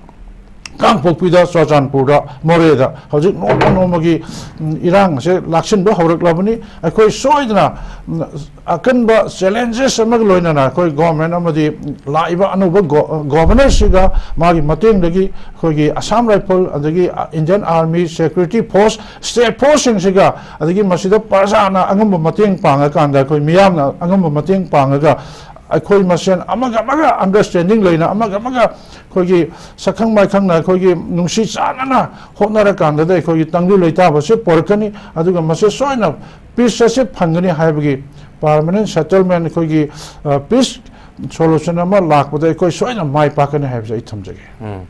ꯀꯥꯡꯄꯣꯛꯄꯤꯗ, ꯆꯨꯔꯆꯥꯟꯄꯨꯔꯗ, ꯃꯣꯔꯦꯗ ꯍꯧꯖꯤꯛ ꯅꯣꯡꯃ ꯅꯣꯡꯃꯒꯤ, ꯎꯝ, ꯏꯔꯥꯡ ꯑꯁꯦ ꯂꯥꯛꯁꯤꯟꯕ ꯍꯧꯔꯛꯂꯕꯅꯤ꯫ ꯑꯩꯈꯣꯏ ꯁꯣꯏꯗꯅ, ꯎꯝ, ꯑꯀꯟꯕ ꯆꯦꯂꯦꯟꯖꯦꯁ ꯑꯃꯒ ꯂꯣꯏꯅꯅ ꯑꯩꯈꯣꯏ ꯒꯣꯔꯃꯦꯟ ꯑꯃꯗꯤ ꯂꯥꯛꯏꯕ ꯑꯅꯧꯕ ꯒꯣ-, ꯒꯣꯚꯔꯅꯔꯁꯤꯒ ꯃꯥꯒꯤ ꯃꯇꯦꯡꯗꯒꯤ ꯑꯩꯈꯣꯏꯒꯤ ꯑꯁꯥꯝ ꯔꯥꯏꯐꯜ, ꯑꯗꯒꯤ Indian army, security force, state ꯐꯣꯔꯁꯁꯤꯡꯁꯤꯒ, ꯑꯗꯒꯤ ꯃꯁꯤꯗ ꯄ꯭ꯔꯖꯥꯅ ꯑꯉꯝꯕ ꯃꯇꯦꯡ ꯄꯥꯡꯉꯀꯥꯟꯗ, ꯑꯩꯈꯣꯏ ꯃꯤꯌꯥꯝꯅ ꯑꯉꯝꯕ ꯃꯇꯦꯡ ꯄꯥꯡꯉꯒ, ꯑꯩꯈꯣꯏ ꯃꯁꯦꯟ ꯑꯃꯒ ꯑꯃꯒ ꯑꯟꯗꯔꯁ꯭ꯇꯦꯟꯗꯤꯡ ꯂꯩꯅ, ꯑꯃꯒ ꯑꯃꯒ ꯑꯩꯈꯣꯏꯒꯤ ꯁꯛꯈꯪ ꯃꯥꯏꯈꯪꯅ, ꯑꯩꯈꯣꯏꯒꯤ ꯅꯨꯡꯁꯤ ꯆꯥꯟꯅꯅ ꯍꯣꯠꯅꯔꯀꯥꯟꯗꯗ ꯑꯩꯈꯣꯏꯒꯤ ꯇꯪꯗꯨ ꯂꯩꯇꯥꯕ ꯑꯁꯤ ꯄꯨꯔꯛꯀꯅꯤ꯫ ꯑꯗꯨꯒ ꯃꯁꯤ ꯁꯣꯏꯅ ꯄꯤꯁ ꯑꯁꯤ ꯐꯪꯒꯅꯤ ꯍꯥꯏꯕꯒꯤ, ꯄꯔꯃꯅꯦꯟ ꯁꯦꯇꯜꯃꯦꯟ, ꯑꯩꯈꯣꯏꯒꯤ, ꯑ, ꯄꯤꯁ ꯁꯣꯂꯨꯁꯟ ꯑꯃ ꯂꯥꯛꯄꯗ ꯑꯩꯈꯣꯏ ꯁꯣꯏꯅ ꯃꯥꯏ ꯄꯥꯛꯀꯅꯤ ꯍꯥꯏꯕꯁꯦ ꯑꯩ ꯊꯝꯖꯒꯦ꯫ ꯎꯝ꯫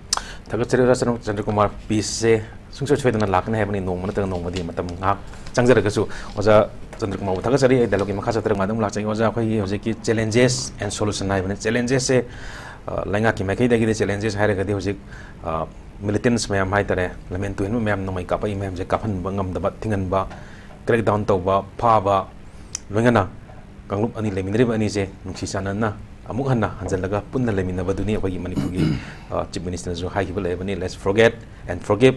ꯊꯥꯒꯠꯆꯔꯤ ꯑꯣꯖꯥ ꯆꯟꯗ꯭ꯔ-, ꯆꯟꯗ꯭ꯔꯀꯨꯃꯥꯔ꯫ ꯄꯤꯁꯁꯦ ꯁꯨꯡꯁꯣꯏ ꯁꯣꯏꯗꯅ ꯂꯥꯛꯀꯅꯤ ꯍꯥꯏꯕꯅꯤ, ꯅꯣꯡꯃ ꯅꯠꯇ꯭ꯔꯒ ꯅꯣꯡꯃꯗꯤ꯫ ꯃꯇꯝ ꯉꯥꯏꯍꯥꯛ ꯆꯪꯖꯔꯒꯁꯨ ꯑꯣꯖꯥ ꯆꯟꯗ꯭ꯔꯀꯨꯃꯥꯔꯕꯨ ꯊꯥꯒꯠꯆꯔꯤ꯫ ꯑꯩ ꯗꯥꯏꯂꯣꯒꯀꯤ ꯃꯈꯥ ꯆꯠꯊꯔꯒ ꯑꯗꯨꯝ ꯂꯥꯛꯆꯒꯦ꯫ ꯑꯣꯖꯥ, ꯑꯩꯈꯣꯏꯒꯤ ꯍꯧꯖꯤꯛꯀꯤ challenges and solution ꯍꯥꯏꯕꯅꯤ꯫ Challengesꯁꯦ, ꯑ, ꯂꯩꯉꯥꯛꯀꯤ ꯃꯥꯏꯀꯩꯗꯒꯤꯗꯤ challenges ꯍꯥꯏꯔꯒꯗꯤ ꯍꯧꯖꯤꯛ, ꯑ, militants ꯃꯌꯥꯝ ꯍꯥꯏꯇꯥꯔꯦ, ꯂꯝꯍꯦꯟ ꯇꯨꯍꯦꯟꯕ ꯃꯌꯥꯝ, ꯅꯣꯡꯃꯩ ꯀꯥꯞꯄꯛꯏ ꯃꯌꯥꯝꯁꯦ ꯀꯥꯞꯍꯟꯕ ꯉꯝꯗꯕ, ꯊꯤꯡꯍꯟꯕ, crackdown ꯇꯧꯕ, ꯐꯥꯕ, ꯂꯣꯏꯅꯅ ꯀꯥꯡꯂꯨꯞ ꯑꯅꯤ ꯂꯩꯃꯤꯟꯅꯔꯤꯕ ꯑꯅꯤꯁꯦ ꯅꯨꯡꯁꯤ ꯆꯥꯟꯅꯅ ꯑꯃꯨꯛ ꯍꯟꯅ ꯍꯟꯖꯜꯂꯒ ꯄꯨꯟꯅ ꯂꯩꯃꯤꯟꯅꯕꯗꯨꯅꯤ ꯑꯩꯈꯣꯏꯒꯤ ꯃꯅꯤꯄꯨꯔꯒꯤ, ꯑ, Chief Ministerꯅꯁꯨ ꯍꯥꯏꯈꯤꯕ ꯂꯩꯔꯕꯅꯤ, "Let's forget and forgive,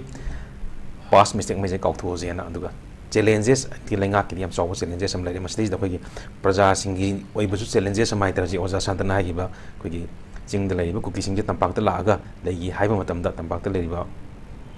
past mistake ꯃꯩꯁꯦ ꯀꯥꯎꯊꯣꯛꯑꯁꯦꯅ"꯫ ꯑꯗꯨꯒ challenges, ꯂꯩꯉꯥꯛꯀꯤꯗꯤ ꯌꯥꯝ ꯆꯥꯎꯕ challenges ꯑꯃ ꯂꯩꯔꯦ꯫ ꯃꯁꯤꯗꯩꯁꯤꯗ ꯑꯩꯈꯣꯏꯒꯤ ꯄ꯭ꯔꯖꯥꯁꯤꯡꯒꯤ ꯑꯣꯏꯕꯁꯨ challenges ꯑꯃ ꯍꯥꯏꯇꯥꯔꯦ, ꯍꯧꯖꯤꯛ ꯑꯣꯖꯥ ꯁꯥꯟꯇꯅ ꯍꯥꯏꯈꯤꯕ, ꯑꯩꯈꯣꯏꯒꯤ ꯆꯤꯡꯗ ꯂꯩꯔꯤꯕ ꯀꯨꯀꯤꯁꯤꯡꯁꯦ ꯇꯝꯄꯥꯛꯇ ꯂꯥꯛꯑꯒ ꯂꯩꯒꯦ ꯍꯥꯏꯕ ꯃꯇꯝꯗ ꯇꯝꯄꯥꯛꯇ ꯂꯩꯔꯤꯕ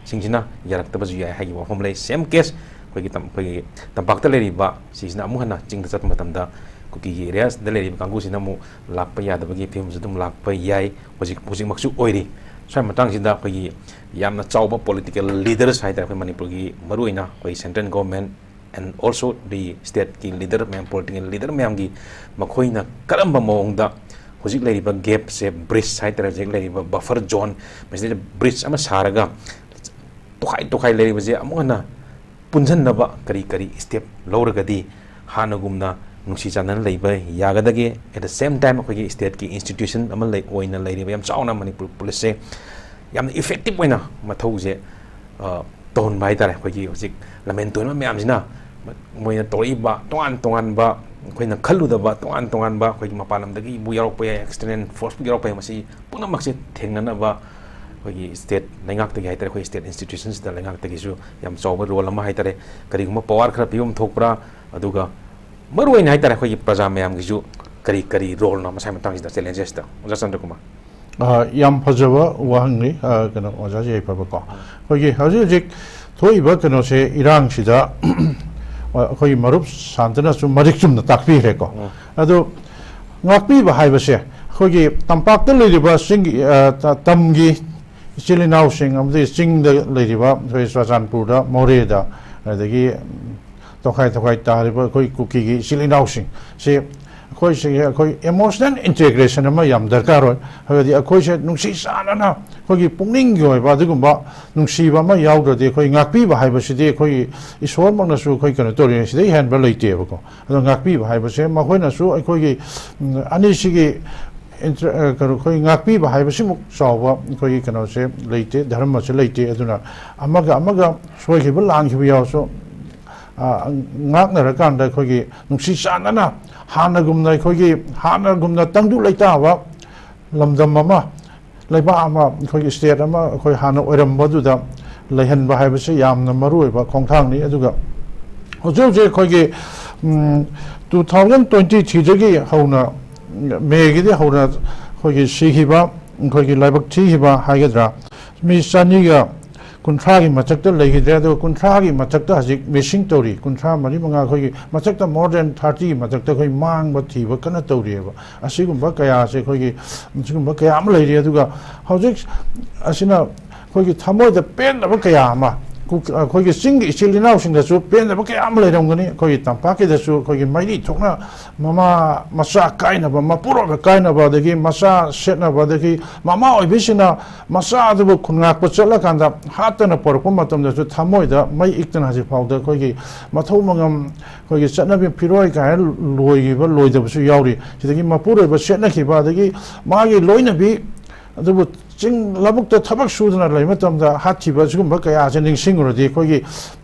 ꯁꯤꯡꯁꯤꯅ ꯌꯥꯔꯛꯇꯕꯁꯨ ꯌꯥꯏ ꯍꯥꯏꯈꯤꯕ ꯋꯥꯐꯝ ꯂꯩ꯫ Same case ꯑꯩꯈꯣꯏꯒꯤ ꯇꯝ-, ꯑꯩꯈꯣꯏꯒꯤ ꯇꯝꯄꯥꯛꯇ ꯂꯩꯔꯤꯕ ꯁꯤꯁꯤꯅ ꯑꯃꯨꯛ ꯍꯟꯅ ꯆꯤꯡꯗ ꯆꯠꯄ ꯃꯇꯝꯗ ꯀꯨꯀꯤꯒꯤ areaꯁꯤꯗ ꯂꯩꯔꯤꯕ ꯀꯥꯡꯕꯨꯁꯤꯅ ꯑꯃꯨꯛ ꯂꯥꯛꯄ ꯌꯥꯗꯕꯒꯤ ꯐꯤꯕꯝꯁꯨ ꯑꯗꯨꯝ ꯂꯥꯛꯄ ꯌꯥꯏ꯫ ꯍꯧꯖꯤꯛ, ꯍꯧꯖꯤꯛꯃꯛꯁꯨ ꯑꯣꯏꯔꯤ꯫ ꯁ꯭ꯋꯥꯏ ꯃꯇꯥꯡꯁꯤꯗ ꯑꯩꯈꯣꯏꯒꯤ ꯌꯥꯝꯅ ꯆꯥꯎꯕ political leaders ꯍꯥꯏꯇꯥꯔꯦ, ꯑꯩꯈꯣꯏ ꯃꯅꯤꯄꯨꯔꯒꯤ ꯃꯔꯨꯑꯣꯏꯅ ꯑꯩꯈꯣꯏ central government, and also the stateꯀꯤ leader ꯃꯌꯥꯝ, political leader ꯃꯌꯥꯝꯒꯤ ꯃꯈꯣꯏꯅ ꯀꯔꯝꯕ ꯃꯑꯣꯡꯗ ꯍꯧꯖꯤꯛ ꯂꯩꯔꯤꯕ gapꯁꯦ, bridge ꯍꯥꯏꯇꯥꯔꯦ, ꯍꯧꯖꯤꯛ ꯂꯩꯔꯤꯕ buffer zone, ꯃꯁꯤꯗ bridge ꯑꯃ ꯁꯥꯔꯒ ꯇꯣꯈꯥꯏ ꯇꯣꯈꯥꯏ ꯂꯩꯔꯤꯕꯁꯦ ꯑꯃꯨꯛ ꯍꯟꯅ ꯄꯨꯟꯁꯤꯟꯅꯕ ꯀꯔꯤ ꯀꯔꯤ step ꯂꯧꯔꯒꯗꯤ ꯍꯥꯟꯅꯒꯨꯝꯅ ꯅꯨꯡꯁꯤ ꯆꯥꯟꯅꯅ ꯂꯩꯕ ꯌꯥꯒꯗꯒꯦ? At the same time, ꯑꯩꯈꯣꯏꯒꯤ stateꯀꯤ institution ꯑꯃ ꯂꯩ, ꯑꯣꯏꯅ ꯂꯩꯔꯤꯕ ꯌꯥꯝ ꯆꯥꯎꯅ ꯃꯅꯤꯄꯨꯔ policeꯁꯦ ꯌꯥꯝꯅ effective ꯑꯣꯏꯅ ꯃꯊꯧꯁꯦ, ꯑ, ꯇꯧꯍꯟꯕ ꯍꯥꯏꯇꯥꯔꯦ꯫ ꯑꯩꯈꯣꯏꯒꯤ ꯍꯧꯖꯤꯛ ꯂꯝꯍꯦꯟ ꯇꯨꯍꯦꯟꯕ ꯃꯌꯥꯝꯁꯤꯅ ꯃ-, ꯃꯣꯏꯅ ꯇꯧꯔꯛꯏꯕ ꯇꯣꯉꯥꯟ ꯇꯣꯉꯥꯟꯕ, ꯑꯩꯈꯣꯏꯅ ꯈꯜꯂꯨꯗꯕ ꯇꯣꯉꯥꯟ ꯇꯣꯉꯥꯟꯕ, ꯑꯩꯈꯣꯏꯒꯤ ꯃꯄꯥꯟ ꯂꯝꯗꯒꯤꯕꯨ ꯌꯥꯎꯔꯛꯄ ꯌꯥꯏ, external forceꯄꯨ ꯌꯥꯎꯔꯛꯄ ꯌꯥꯏ, ꯃꯁꯤ ꯄꯨꯝꯅꯃꯛꯁꯦ ꯊꯦꯡꯅꯅꯕ ꯑꯩꯈꯣꯏꯒꯤ state ꯂꯩꯉꯥꯛꯇꯒꯤ ꯍꯥꯏꯇꯥꯔꯦ, ꯑꯩꯈꯣꯏ state institutionꯁꯤꯗ ꯂꯩꯉꯥꯛꯇꯒꯤꯁꯨ ꯌꯥꯝ ꯆꯥꯎꯕ role ꯑꯃ ꯍꯥꯏꯇꯥꯔꯦ꯫ ꯀꯔꯤꯒꯨꯝꯕ power ꯈꯔ ꯄꯤꯐꯝ ꯊꯣꯛꯄ꯭ꯔꯥ, ꯑꯗꯨꯒ ꯃꯔꯨꯑꯣꯏꯅ ꯍꯥꯏꯇꯥꯔꯦ ꯑꯩꯈꯣꯏꯒꯤ ꯄ꯭ꯔꯖꯥ ꯃꯌꯥꯝꯒꯤꯁꯨ ꯀꯔꯤ ꯀꯔꯤ roleꯅꯣ ꯃꯁꯥꯒꯤ ꯃꯇꯥꯡꯁꯤꯗ, challengesꯇ, ꯑꯣꯖꯥ ꯆꯟꯗ꯭ꯔꯀꯨꯃꯥꯔ? ꯑ, ꯌꯥꯝ ꯐꯖꯕ ꯋꯥꯍꯪꯅꯤ, ꯑ, ꯀꯩꯅꯣ, ꯑꯣꯖꯥ ꯌꯥꯏꯐꯕꯀꯣ꯫ ꯑꯩꯈꯣꯏꯒꯤ ꯍꯧꯖꯤꯛ ꯍꯧꯖꯤꯛ ꯊꯣꯛꯏꯕ ꯀꯩꯅꯣꯁꯦ, ꯏꯔꯥꯡꯁꯤꯗ ꯑꯩꯈꯣꯏꯒꯤ ꯃꯔꯨꯞ ꯁꯥꯟꯇꯅꯁꯨ ꯃꯔꯤꯛ ꯆꯨꯝꯅ ꯇꯥꯛꯄꯤꯈ꯭ꯔꯦꯀꯣ꯫ ꯎꯝ꯫ ꯑꯗꯣ ꯉꯥꯛꯄꯤꯕ ꯍꯥꯏꯕꯁꯦ ꯑꯩꯈꯣꯏꯒꯤ ꯇꯝꯄꯥꯛꯇ ꯂꯩꯔꯤꯕ ꯆꯤꯡꯒꯤ, ꯑ, ꯇ-, ꯇꯝꯒꯤ ꯏꯆꯤꯜ ꯏꯅꯥꯎꯁꯤꯡ ꯑꯃꯗꯤ ꯆꯤꯡꯗ ꯂꯩꯔꯤꯕ ꯑꯩꯈꯣꯏ ꯆꯨꯔꯆꯥꯟꯄꯨꯔꯗ, ꯃꯣꯔꯦꯗ, ꯑꯗꯒꯤ ꯇꯣꯈꯥꯏ ꯇꯣꯈꯥꯏ ꯇꯥꯔꯤꯕ ꯑꯩꯈꯣꯏ ꯀꯨꯀꯤꯒꯤ ꯏꯆꯤꯜ ꯏꯅꯥꯎꯁꯤꯡꯁꯤ ꯑꯩꯈꯣꯏꯁꯤ ꯑꯩꯈꯣꯏ emotional integration ꯑꯃ ꯌꯥꯝ ꯗꯔꯀꯥꯔ ꯑꯣꯏ꯫ ꯍꯥꯏꯕꯗꯤ ꯑꯩꯈꯣꯏꯁꯦ ꯅꯨꯡꯁꯤ ꯆꯥꯟꯅꯅ ꯑꯩꯈꯣꯏꯒꯤ ꯄꯨꯛꯅꯤꯡꯒꯤ ꯑꯣꯏꯕ ꯑꯗꯨꯒꯨꯝꯕ ꯅꯨꯡꯁꯤꯕ ꯑꯃ ꯌꯥꯎꯗ꯭ꯔꯗꯤ ꯑꯩꯈꯣꯏ ꯉꯥꯛꯄꯤꯕ ꯍꯥꯏꯕꯁꯤꯗꯤ ꯑꯩꯈꯣꯏꯒꯤ ꯏꯁꯣꯔꯃꯛꯅꯁꯨ ꯑꯩꯈꯣꯏ ꯀꯩꯅꯣ ꯇꯧꯔꯤꯉꯩ ꯁꯤꯗꯩ ꯍꯦꯟꯕ ꯂꯩꯇꯦꯕꯀꯣ꯫ ꯑꯗꯣ ꯉꯥꯛꯄꯤꯕ ꯍꯥꯏꯕꯁꯦ ꯃꯈꯣꯏꯅꯁꯨ ꯑꯩꯈꯣꯏꯒꯤ, ꯎꯝ, ꯑꯅꯤꯁꯤꯒꯤ inter-, ꯑ, ꯀꯩꯅꯣ, ꯑꯩꯈꯣꯏ ꯉꯥꯛꯄꯤꯕ ꯍꯥꯏꯕꯁꯤꯃꯨꯛ ꯆꯥꯎꯕ ꯑꯩꯈꯣꯏꯒꯤ ꯀꯩꯅꯣꯁꯦ ꯂꯩꯇꯦ, ꯙꯔꯃꯁꯦ ꯂꯩꯇꯦ꯫ ꯑꯗꯨꯅ ꯑꯃꯒ ꯑꯃꯒ ꯁꯣꯏꯈꯤꯕ ꯂꯥꯟꯈꯤꯕ ꯌꯥꯎꯔꯁꯨ, ꯑ, ꯉꯥꯛꯅꯔꯀꯥꯟꯗ ꯑꯩꯈꯣꯏꯒꯤ ꯅꯨꯡꯁꯤ ꯆꯥꯟꯅꯅ ꯍꯥꯟꯅꯒꯨꯝꯅ ꯑꯩꯈꯣꯏꯒꯤ ꯍꯥꯟꯅꯒꯨꯝꯅ ꯇꯪꯗꯨ ꯂꯩꯇꯥꯕ ꯂꯝꯗꯝ ꯑꯃ, ꯂꯩꯕꯥꯛ ꯑꯃ, ꯑꯩꯈꯣꯏꯒꯤ state ꯑꯃ ꯑꯩꯈꯣꯏ ꯍꯥꯟꯅ ꯑꯣꯏꯔꯝꯕꯗꯨꯗ ꯂꯩꯍꯟꯕ ꯍꯥꯏꯕꯁꯤ ꯌꯥꯝꯅ ꯃꯔꯨꯑꯣꯏꯕ ꯈꯣꯡꯊꯥꯡꯅꯤ꯫ ꯑꯗꯨꯒ ꯍꯧꯖꯤꯛ ꯍꯧꯖꯤꯛ ꯑꯩꯈꯣꯏꯒꯤ, ꯎꯝ, two thousand twenty threeꯗꯒꯤ ꯍꯧꯅ, ꯃꯦꯒꯤꯗꯤ ꯍꯧꯅ ꯑꯩꯈꯣꯏꯒꯤ ꯁꯤꯈꯤꯕ, ꯑꯩꯈꯣꯏꯒꯤ ꯂꯥꯏꯕꯛ ꯊꯤꯈꯤꯕ ꯍꯥꯏꯒꯗ꯭ꯔꯥ, ꯃꯤ ꯆꯅꯤꯒ ꯀꯨꯟꯊ꯭ꯔꯥꯒꯤ ꯃꯊꯛꯇ ꯂꯩꯈꯤꯗ꯭ꯔꯦ꯫ ꯑꯗꯨꯒ ꯀꯨꯟꯊ꯭ꯔꯥꯒꯤ ꯃꯊꯛꯇ ꯍꯧꯖꯤꯛ missing ꯇꯧꯔꯤ, ꯀꯨꯟꯊ꯭ꯔꯥ ꯃꯔꯤ ꯃꯉꯥ, ꯑꯩꯈꯣꯏꯒꯤ ꯃꯊꯛꯇ more than thirtyꯒꯤ ꯃꯊꯛꯇ ꯑꯩꯈꯣꯏ ꯃꯥꯡꯕ ꯊꯤꯕ ꯀꯟꯅ ꯇꯧꯔꯤꯑꯕ꯫ ꯑꯁꯤꯒꯨꯝꯕ ꯀꯌꯥꯁꯦ ꯑꯩꯈꯣꯏꯒꯤ, ꯑꯁꯤꯒꯨꯝꯕ ꯀꯌꯥ ꯑꯃ ꯂꯩꯔꯤ꯫ ꯑꯗꯨꯒ ꯍꯧꯖꯤꯛ ꯑꯁꯤꯅ ꯑꯩꯈꯣꯏꯒꯤ ꯊꯃꯣꯏꯗ ꯄꯦꯟꯗꯕ ꯀꯌꯥ ꯑꯃ, ꯀꯨ-, ꯑꯩꯈꯣꯏꯒꯤ ꯆꯤꯡꯒꯤ ꯏꯆꯤꯜ ꯏꯅꯥꯎꯁꯤꯡꯗꯁꯨ ꯄꯦꯟꯗꯕ ꯀꯌꯥ ꯑꯃ ꯂꯩꯔꯝꯒꯅꯤ꯫ ꯑꯩꯈꯣꯏꯒꯤ ꯇꯝꯄꯥꯛꯀꯤꯗꯁꯨ ꯑꯩꯈꯣꯏꯒꯤ ꯃꯩꯔꯤ ꯊꯣꯛꯅ ꯃꯃꯥ ꯃꯆꯥ ꯀꯥꯏꯅꯕ, ꯃꯄꯨꯔꯣꯏꯕ ꯀꯥꯏꯅꯕ, ꯑꯗꯒꯤ ꯃꯆꯥ ꯁꯦꯠꯅꯕ, ꯑꯗꯒꯤ ꯃꯃꯥ ꯑꯣꯏꯕꯤꯁꯤꯡꯅ ꯃꯆꯥ ꯑꯗꯨꯕꯨ ꯈꯨꯟ ꯉꯥꯛꯄ ꯆꯠꯂꯀꯥꯟꯗ ꯍꯥꯠꯇꯅ ꯄꯨꯔꯛꯄ ꯃꯇꯝꯗꯁꯨ ꯊꯃꯣꯏꯗ ꯃꯩ ꯏꯛꯇꯅ ꯍꯧꯖꯤꯛ ꯐꯥꯎꯗ ꯑꯩꯈꯣꯏꯒꯤ ꯃꯊꯧ ꯃꯉꯝ, ꯑꯩꯈꯣꯏꯒꯤ ꯆꯠꯅꯕꯤ ꯐꯤꯔꯣꯏ ꯀꯥꯏꯅ ꯂꯣꯏꯈꯤꯕ ꯂꯣꯏꯗꯕꯁꯨ ꯌꯥꯎꯔꯤ꯫ ꯁꯤꯗꯒꯤ ꯃꯄꯨꯔꯣꯏꯕ ꯁꯦꯠꯅꯈꯤꯕ, ꯑꯗꯒꯤ ꯃꯥꯒꯤ ꯂꯣꯏꯅꯕꯤ ꯑꯗꯨꯕꯨ ꯆꯤꯡ ꯂꯧꯕꯨꯛꯇ ꯊꯕꯛ ꯁꯨꯗꯅ ꯂꯩꯕ ꯃꯇꯝꯗ ꯍꯥꯠꯈꯤꯕ, ꯑꯁꯤꯒꯨꯝꯕ ꯀꯌꯥꯁꯦ ꯅꯤꯡꯁꯤꯡꯉꯨꯔꯗꯤ ꯑꯩꯈꯣꯏꯒꯤ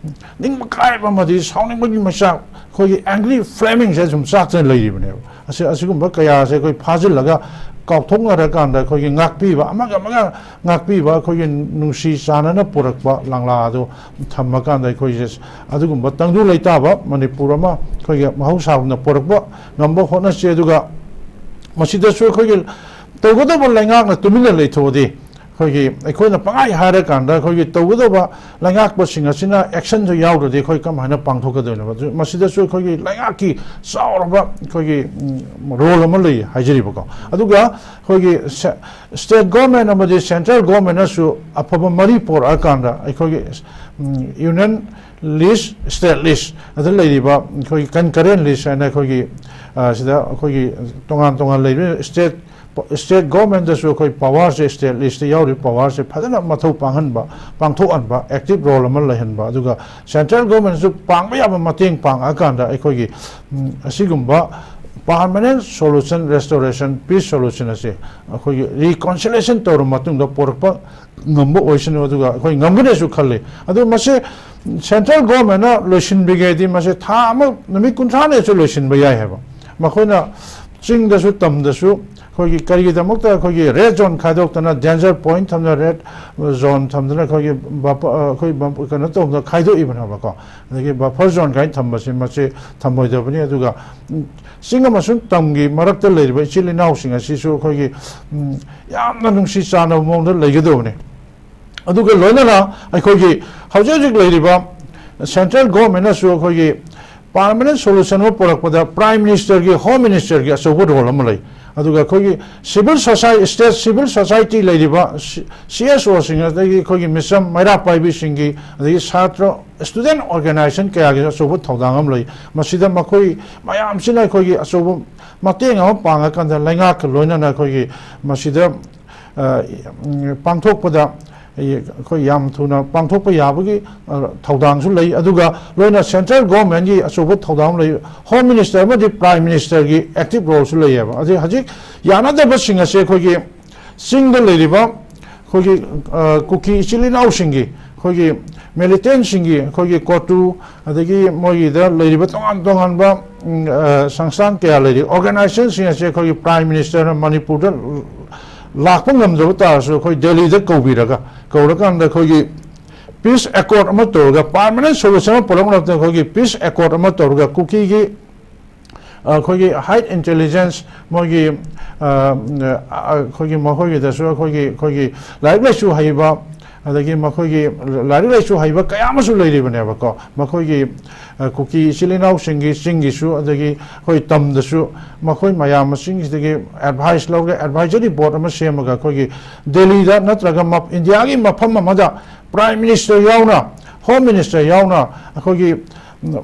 ꯅꯤꯡꯕ ꯀꯥꯏꯕ ꯑꯃꯗꯤ ꯁꯥꯎꯅꯤꯡꯕꯒꯤ ꯃꯩꯆꯥꯛ, ꯑꯩꯈꯣꯏꯒꯤ angry flaming ꯁꯦ ꯁꯨꯝ ꯆꯥꯛꯇꯅ ꯂꯩꯔꯤꯕꯅꯦꯕ꯫ ꯑꯁꯤ, ꯑꯁꯤꯒꯨꯝꯕ ꯀꯌꯥꯁꯦ ꯑꯩꯈꯣꯏ ꯐꯥꯖꯤꯜꯂꯒ ꯀꯥꯎꯊꯣꯛꯅꯔꯀꯥꯟꯗ ꯑꯩꯈꯣꯏꯒꯤ ꯉꯥꯛꯄꯤꯕ, ꯑꯃꯒ ꯑꯃꯒ ꯉꯥꯛꯄꯤꯕ, ꯑꯩꯈꯣꯏꯒꯤ ꯅꯨꯡꯁꯤ ꯆꯥꯟꯅꯅ ꯄꯨꯔꯛꯄ ꯂꯪꯂꯥ ꯑꯗꯨ ꯊꯝꯃꯀꯥꯟꯗ ꯑꯩꯈꯣꯏꯁꯦ ꯑꯗꯨꯒꯨꯝꯕ ꯇꯪꯗꯨ ꯂꯩꯇꯥꯕ ꯃꯅꯤꯄꯨꯔ ꯑꯃ ꯑꯩꯈꯣꯏꯒꯤ ꯃꯍꯧꯁꯥꯒꯨꯝꯅ ꯄꯨꯔꯛꯄ ꯉꯝꯕ ꯍꯣꯠꯅꯁꯤ꯫ ꯑꯗꯨꯒ ꯃꯁꯤꯗꯁꯨ ꯑꯩꯈꯣꯏꯒꯤ ꯇꯧꯒꯗꯕ ꯂꯩꯉꯥꯛꯅ ꯇꯨꯃꯤꯟꯅ ꯂꯩꯊꯣꯛꯑꯗꯤ, ꯑꯩꯈꯣꯏꯒꯤ, ꯑꯩꯈꯣꯏꯅ ꯄꯪꯍꯥꯏ ꯍꯥꯏꯔꯀꯥꯟꯗ ꯑꯩꯈꯣꯏꯒꯤ ꯇꯧꯒꯗꯕ ꯂꯩꯉꯥꯛꯄꯁꯤꯡ ꯑꯁꯤꯅ action ꯗꯨ ꯌꯥꯎꯗ꯭ꯔꯗꯤ ꯑꯩꯈꯣꯏ ꯀꯃꯥꯏꯅ ꯄꯥꯡꯊꯣꯛꯀꯗꯣꯏꯅꯣꯕ? ꯑꯗꯨ ꯃꯁꯤꯗꯁꯨ ꯑꯩꯈꯣꯏꯒꯤ ꯂꯩꯉꯥꯛꯀꯤ ꯆꯥꯎꯔꯕ ꯑꯩꯈꯣꯏꯒꯤ, ꯎꯝ, role ꯑꯃ ꯂꯩ ꯍꯥꯏꯖꯔꯤꯕꯀꯣ꯫ ꯑꯗꯨꯒ ꯑꯩꯈꯣꯏꯒꯤ ꯁꯦ-, state government ꯑꯃꯗꯤ central government ꯅꯁꯨ ꯑꯐꯕ ꯃꯔꯤ ꯄꯣꯔꯛꯑꯀꯥꯟꯗ ꯑꯩꯈꯣꯏꯒꯤ, ꯎꯝ, union list, state list ꯑꯗ ꯂꯩꯔꯤꯕ ꯑꯩꯈꯣꯏꯒꯤ concurrent list ꯍꯥꯏꯅ ꯑꯩꯈꯣꯏꯒꯤ, ꯑ, ꯁꯤꯗ ꯑꯩꯈꯣꯏꯒꯤ ꯇꯣꯉꯥꯟ ꯇꯣꯉꯥꯟ ꯂꯩꯔꯤꯕ state, state government ꯇꯁꯨ ꯑꯩꯈꯣꯏ power ꯁꯦ, state list ꯇ ꯌꯥꯎꯔꯤꯕ power ꯁꯦ ꯐꯖꯅ ꯃꯊꯧ ꯄꯥꯡꯍꯟꯕ, ꯄꯥꯡꯊꯣꯛꯍꯟꯕ, active role ꯑꯃ ꯂꯩꯍꯟꯕ, ꯑꯗꯨꯒ central government ꯁꯨ ꯄꯥꯡꯕ ꯌꯥꯕ ꯃꯇꯦꯡ ꯄꯥꯡꯉꯛꯑꯀꯥꯟꯗ ꯑꯩꯈꯣꯏꯒꯤ, ꯎꯝ, ꯑꯁꯤꯒꯨꯝꯕ permanent solution, restoration, peace solution ꯑꯁꯦ ꯑꯩꯈꯣꯏꯒꯤ reconciliation ꯇꯧꯔꯕ ꯃꯇꯨꯡꯗ ꯄꯣꯔꯛꯄ ꯉꯝꯕ ꯑꯣꯏꯁꯅꯨ, ꯑꯗꯨꯒ ꯑꯩꯈꯣꯏ ꯉꯝꯒꯅꯤꯁꯨ ꯈꯜꯂꯤ꯫ ꯑꯗꯨ ꯃꯁꯤ central government ꯅ ꯂꯣꯏꯁꯤꯟꯕꯤꯒꯦꯗꯤ ꯃꯁꯤ ꯊꯥ ꯑꯃ, ꯅꯨꯃꯤꯠ ꯀꯨꯟꯊ꯭ꯔꯥꯅꯤꯁꯨ ꯂꯣꯏꯁꯤꯟꯕ ꯌꯥꯏ ꯍꯥꯏꯕ꯫ ꯃꯈꯣꯏꯅ ꯆꯤꯡꯗꯁꯨ ꯇꯝꯗꯁꯨ ꯑꯩꯈꯣꯏꯒꯤ ꯀꯔꯤꯒꯤꯗꯃꯛꯇ ꯑꯩꯈꯣꯏꯒꯤ red zone ꯈꯥꯏꯗꯣꯛꯇꯅ, danger point ꯊꯝꯗꯅ, red zone ꯊꯝꯗꯅ, ꯑꯩꯈꯣꯏꯒꯤ buffer, ꯑꯩꯈꯣꯏ buf-, ꯀꯩꯅꯣ ꯇꯧꯗꯅ ꯈꯥꯏꯗꯣꯛꯏꯕꯅꯣꯕꯀꯣ? ꯑꯗꯒꯤ buffer zone ꯀꯥꯏꯅ ꯊꯝꯕꯁꯤ ꯃꯁꯤ ꯊꯝꯃꯣꯏꯗꯕꯅꯤ꯫ ꯑꯗꯨꯒ, ꯎꯝ, ꯆꯤꯡ ꯑꯃꯁꯨꯡ ꯇꯝꯒꯤ ꯃꯔꯛꯇ ꯂꯩꯔꯤꯕ ꯏꯆꯤꯜ ꯏꯅꯥꯎꯁꯤꯡ ꯑꯁꯤꯁꯨ ꯑꯩꯈꯣꯏꯒꯤ, ꯎꯝ, ꯌꯥꯝꯅ ꯅꯨꯡꯁꯤ ꯆꯥꯟꯅꯕ ꯃꯑꯣꯡꯗ ꯂꯩꯒꯗꯕꯅꯤ꯫ ꯑꯗꯨꯒ ꯂꯣꯏꯅꯅ ꯑꯩꯈꯣꯏꯒꯤ ꯍꯧꯖꯤꯛ ꯍꯧꯖꯤꯛ ꯂꯩꯔꯤꯕ central government ꯅꯁꯨ ꯑꯩꯈꯣꯏꯒꯤ permanent solution ꯑꯃ ꯄꯨꯔꯛꯄꯗ prime minister ꯒꯤ, home minister ꯒꯤ ꯑꯆꯧꯕ role ꯑꯃ ꯂꯩ꯫ ꯑꯗꯨꯒ ꯑꯩꯈꯣꯏꯒꯤ civil society, state civil society ꯂꯩꯔꯤꯕ C S O ꯁꯤꯡ, ꯑꯗꯒꯤ ꯑꯩꯈꯣꯏꯒꯤ ꯃꯤꯆꯝ ꯃꯩꯔꯥ ꯄꯥꯏꯕꯤꯁꯤꯡꯒꯤ, ꯑꯗꯒꯤ ꯁꯥꯇ꯭ꯔ student organization ꯀꯌꯥꯒꯤ ꯑꯆꯧꯕ ꯊꯧꯗꯥꯡ ꯑꯃ ꯂꯩ꯫ ꯃꯁꯤꯗ ꯃꯈꯣꯏ ꯃꯌꯥꯝꯁꯤꯅ ꯑꯩꯈꯣꯏꯒꯤ ꯑꯆꯧꯕ ꯃꯇꯦꯡ ꯑꯃ ꯄꯥꯡꯉꯀꯥꯟꯗ ꯂꯩꯉꯥꯛꯀ ꯂꯣꯏꯅꯅ ꯑꯩꯈꯣꯏꯒꯤ ꯃꯁꯤꯗ, ꯑ, ꯎꯝ, ꯄꯥꯡꯊꯣꯛꯄꯗ ꯑꯩꯈꯣꯏ ꯌꯥꯝ ꯊꯨꯅ ꯄꯥꯡꯊꯣꯛꯄ ꯌꯥꯕꯒꯤ, ꯑ, ꯊꯧꯗꯥꯡꯁꯨ ꯂꯩ꯫ ꯑꯗꯨꯒ ꯂꯣꯏꯅ central government ꯀꯤ ꯑꯆꯧꯕ ꯊꯧꯗꯥꯡ ꯑꯃ ꯂꯩ꯫ Home Minister ꯑꯃꯗꯤ Prime Minister ꯒꯤ active role ꯁꯨ ꯂꯩꯌꯦꯕ꯫ ꯑꯗꯩ ꯍꯧꯖꯤꯛ ꯌꯥꯅꯗꯕꯁꯤꯡ ꯑꯁꯦ ꯑꯩꯈꯣꯏꯒꯤ ꯆꯤꯡꯗ ꯂꯩꯔꯤꯕ ꯑꯩꯈꯣꯏꯒꯤ, ꯑ, ꯀꯨꯀꯤ ꯏꯆꯤꯜ ꯏꯅꯥꯎꯁꯤꯡꯒꯤ, ꯑꯩꯈꯣꯏꯒꯤ militant ꯁꯤꯡꯒꯤ, ꯑꯩꯈꯣꯏꯒꯤ COTU, ꯑꯗꯒꯤ ꯃꯣꯏꯒꯤꯗ ꯂꯩꯔꯤꯕ ꯇꯣꯉꯥꯟ ꯇꯣꯉꯥꯟꯕ, ꯎꯝ, ꯑ, ꯁꯪꯁꯊꯥꯟ ꯀꯌꯥ ꯂꯩꯔꯤ, organization ꯁꯤꯡ ꯑꯁꯦ ꯑꯩꯈꯣꯏꯒꯤ Prime Minister ꯅ ꯃꯅꯤꯄꯨꯔꯗ ꯂꯥꯛꯄ ꯉꯝꯗꯕ ꯇꯥꯔꯁꯨ ꯑꯩꯈꯣꯏ ꯗꯦꯜꯂꯤꯗ ꯀꯧꯕꯤꯔꯒ, ꯀꯧꯔꯀꯥꯟꯗ ꯑꯩꯈꯣꯏꯒꯤ peace accord ꯑꯃ ꯇꯧꯔꯒ, permanent solution ꯑꯃ ꯄꯨꯔꯛꯅꯕ ꯑꯩꯈꯣꯏꯒꯤ peace accord ꯑꯃ ꯇꯧꯔꯒ, ꯀꯨꯀꯤꯒꯤ, ꯑ, ꯑꯩꯈꯣꯏꯒꯤ high intelligence, ꯃꯣꯏꯒꯤ, ꯑ, ꯑ, ꯑꯩꯈꯣꯏꯒꯤ ꯃꯈꯣꯏꯒꯤꯗꯁꯨ ꯑꯩꯈꯣꯏꯒꯤ, ꯑꯩꯈꯣꯏꯒꯤ ꯂꯥꯏꯔꯤꯛ ꯂꯥꯏꯁꯨ ꯍꯩꯕ, ꯑꯗꯒꯤ ꯃꯈꯣꯏꯒꯤ ꯂꯥꯏꯔꯤꯛ ꯂꯥꯏꯁꯨ ꯍꯩꯕ ꯀꯌꯥ ꯑꯃꯁꯨ ꯂꯩꯔꯤꯕꯅꯦꯕꯀꯣ꯫ ꯃꯈꯣꯏꯒꯤ, ꯑ, ꯀꯨꯀꯤ ꯏꯆꯤꯜ ꯏꯅꯥꯎꯁꯤꯡꯒꯤ ꯆꯤꯡꯒꯤꯁꯨ, ꯑꯗꯒꯤ ꯑꯩꯈꯣꯏ ꯇꯝꯗꯁꯨ ꯃꯈꯣꯏ ꯃꯌꯥꯝ ꯑꯁꯤꯒꯤꯁꯤꯗꯒꯤ advice ꯂꯧꯔꯒ, advisory board ꯑꯃ ꯁꯦꯝꯃꯒ, ꯑꯩꯈꯣꯏꯒꯤ ꯗꯦꯜꯂꯤꯗ ꯅꯠꯇ꯭ꯔꯒ ꯃꯞ-, ꯏꯟꯗꯤꯌꯥꯒꯤ ꯃꯐꯝ ꯑꯃꯗ Prime Minister ꯌꯥꯎꯅ, Home Minister ꯌꯥꯎꯅ ꯑꯩꯈꯣꯏꯒꯤ, ꯎꯝ,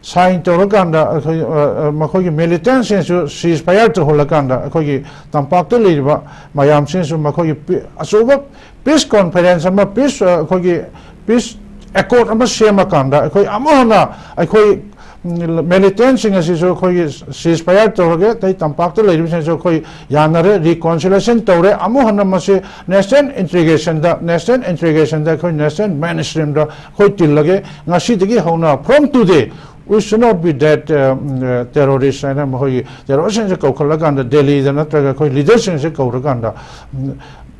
sign ꯇꯧꯔꯀꯥꯟꯗ ꯑꯩꯈꯣꯏ, ꯑ, ꯑ, ꯃꯈꯣꯏꯒꯤ militant ꯁꯤꯡꯁꯨ ceasefire ꯇꯧꯍꯜꯂꯀꯥꯟꯗ, ꯑꯩꯈꯣꯏꯒꯤ ꯇꯝꯄꯥꯛꯇ ꯂꯩꯔꯤꯕ ꯃꯌꯥꯝꯁꯤꯡꯁꯨ ꯃꯈꯣꯏꯒꯤ ꯄꯤ-, ꯑꯆꯧꯕ peace conference ꯑꯃ, peace, ꯑ, ꯑꯩꯈꯣꯏꯒꯤ peace accord ꯑꯃ ꯁꯦꯝꯃꯀꯥꯟꯗ, ꯑꯩꯈꯣꯏ ꯑꯃꯨꯛ ꯍꯟꯅ ꯑꯩꯈꯣꯏ, ꯎꯝ, militant ꯁꯤꯡ ꯑꯁꯤꯁꯨ ꯑꯩꯈꯣꯏꯒꯤ ceasefire ꯇꯧꯔꯒꯦ, ꯑꯇꯩ ꯇꯝꯄꯥꯛꯇ ꯂꯩꯔꯤꯕꯁꯤꯡꯁꯨ ꯑꯩꯈꯣꯏ ꯌꯥꯅꯔꯦ, reconciliation ꯇꯧꯔꯦ, ꯑꯃꯨꯛ ꯍꯟꯅ ꯃꯁꯤ national integration ꯗ, national integration ꯗ, ꯑꯩꯈꯣꯏ national mainstream ꯗ ꯑꯩꯈꯣꯏ ꯇꯤꯜꯂꯒꯦ꯫ ꯉꯁꯤꯗꯒꯤ ꯍꯧꯅ, from today, we should not be that, uh, terrorist ꯍꯥꯏꯅ ꯃꯈꯣꯏꯒꯤ terrorist ꯁꯤꯡꯁꯦ ꯀꯧꯈꯠꯂꯀꯥꯟꯗ ꯗꯦꯜꯂꯤꯗ ꯅꯠꯇ꯭ꯔꯒ ꯑꯩꯈꯣꯏ leader ꯁꯤꯡꯁꯦ ꯀꯧꯔꯀꯥꯟꯗ, ꯎꯝ,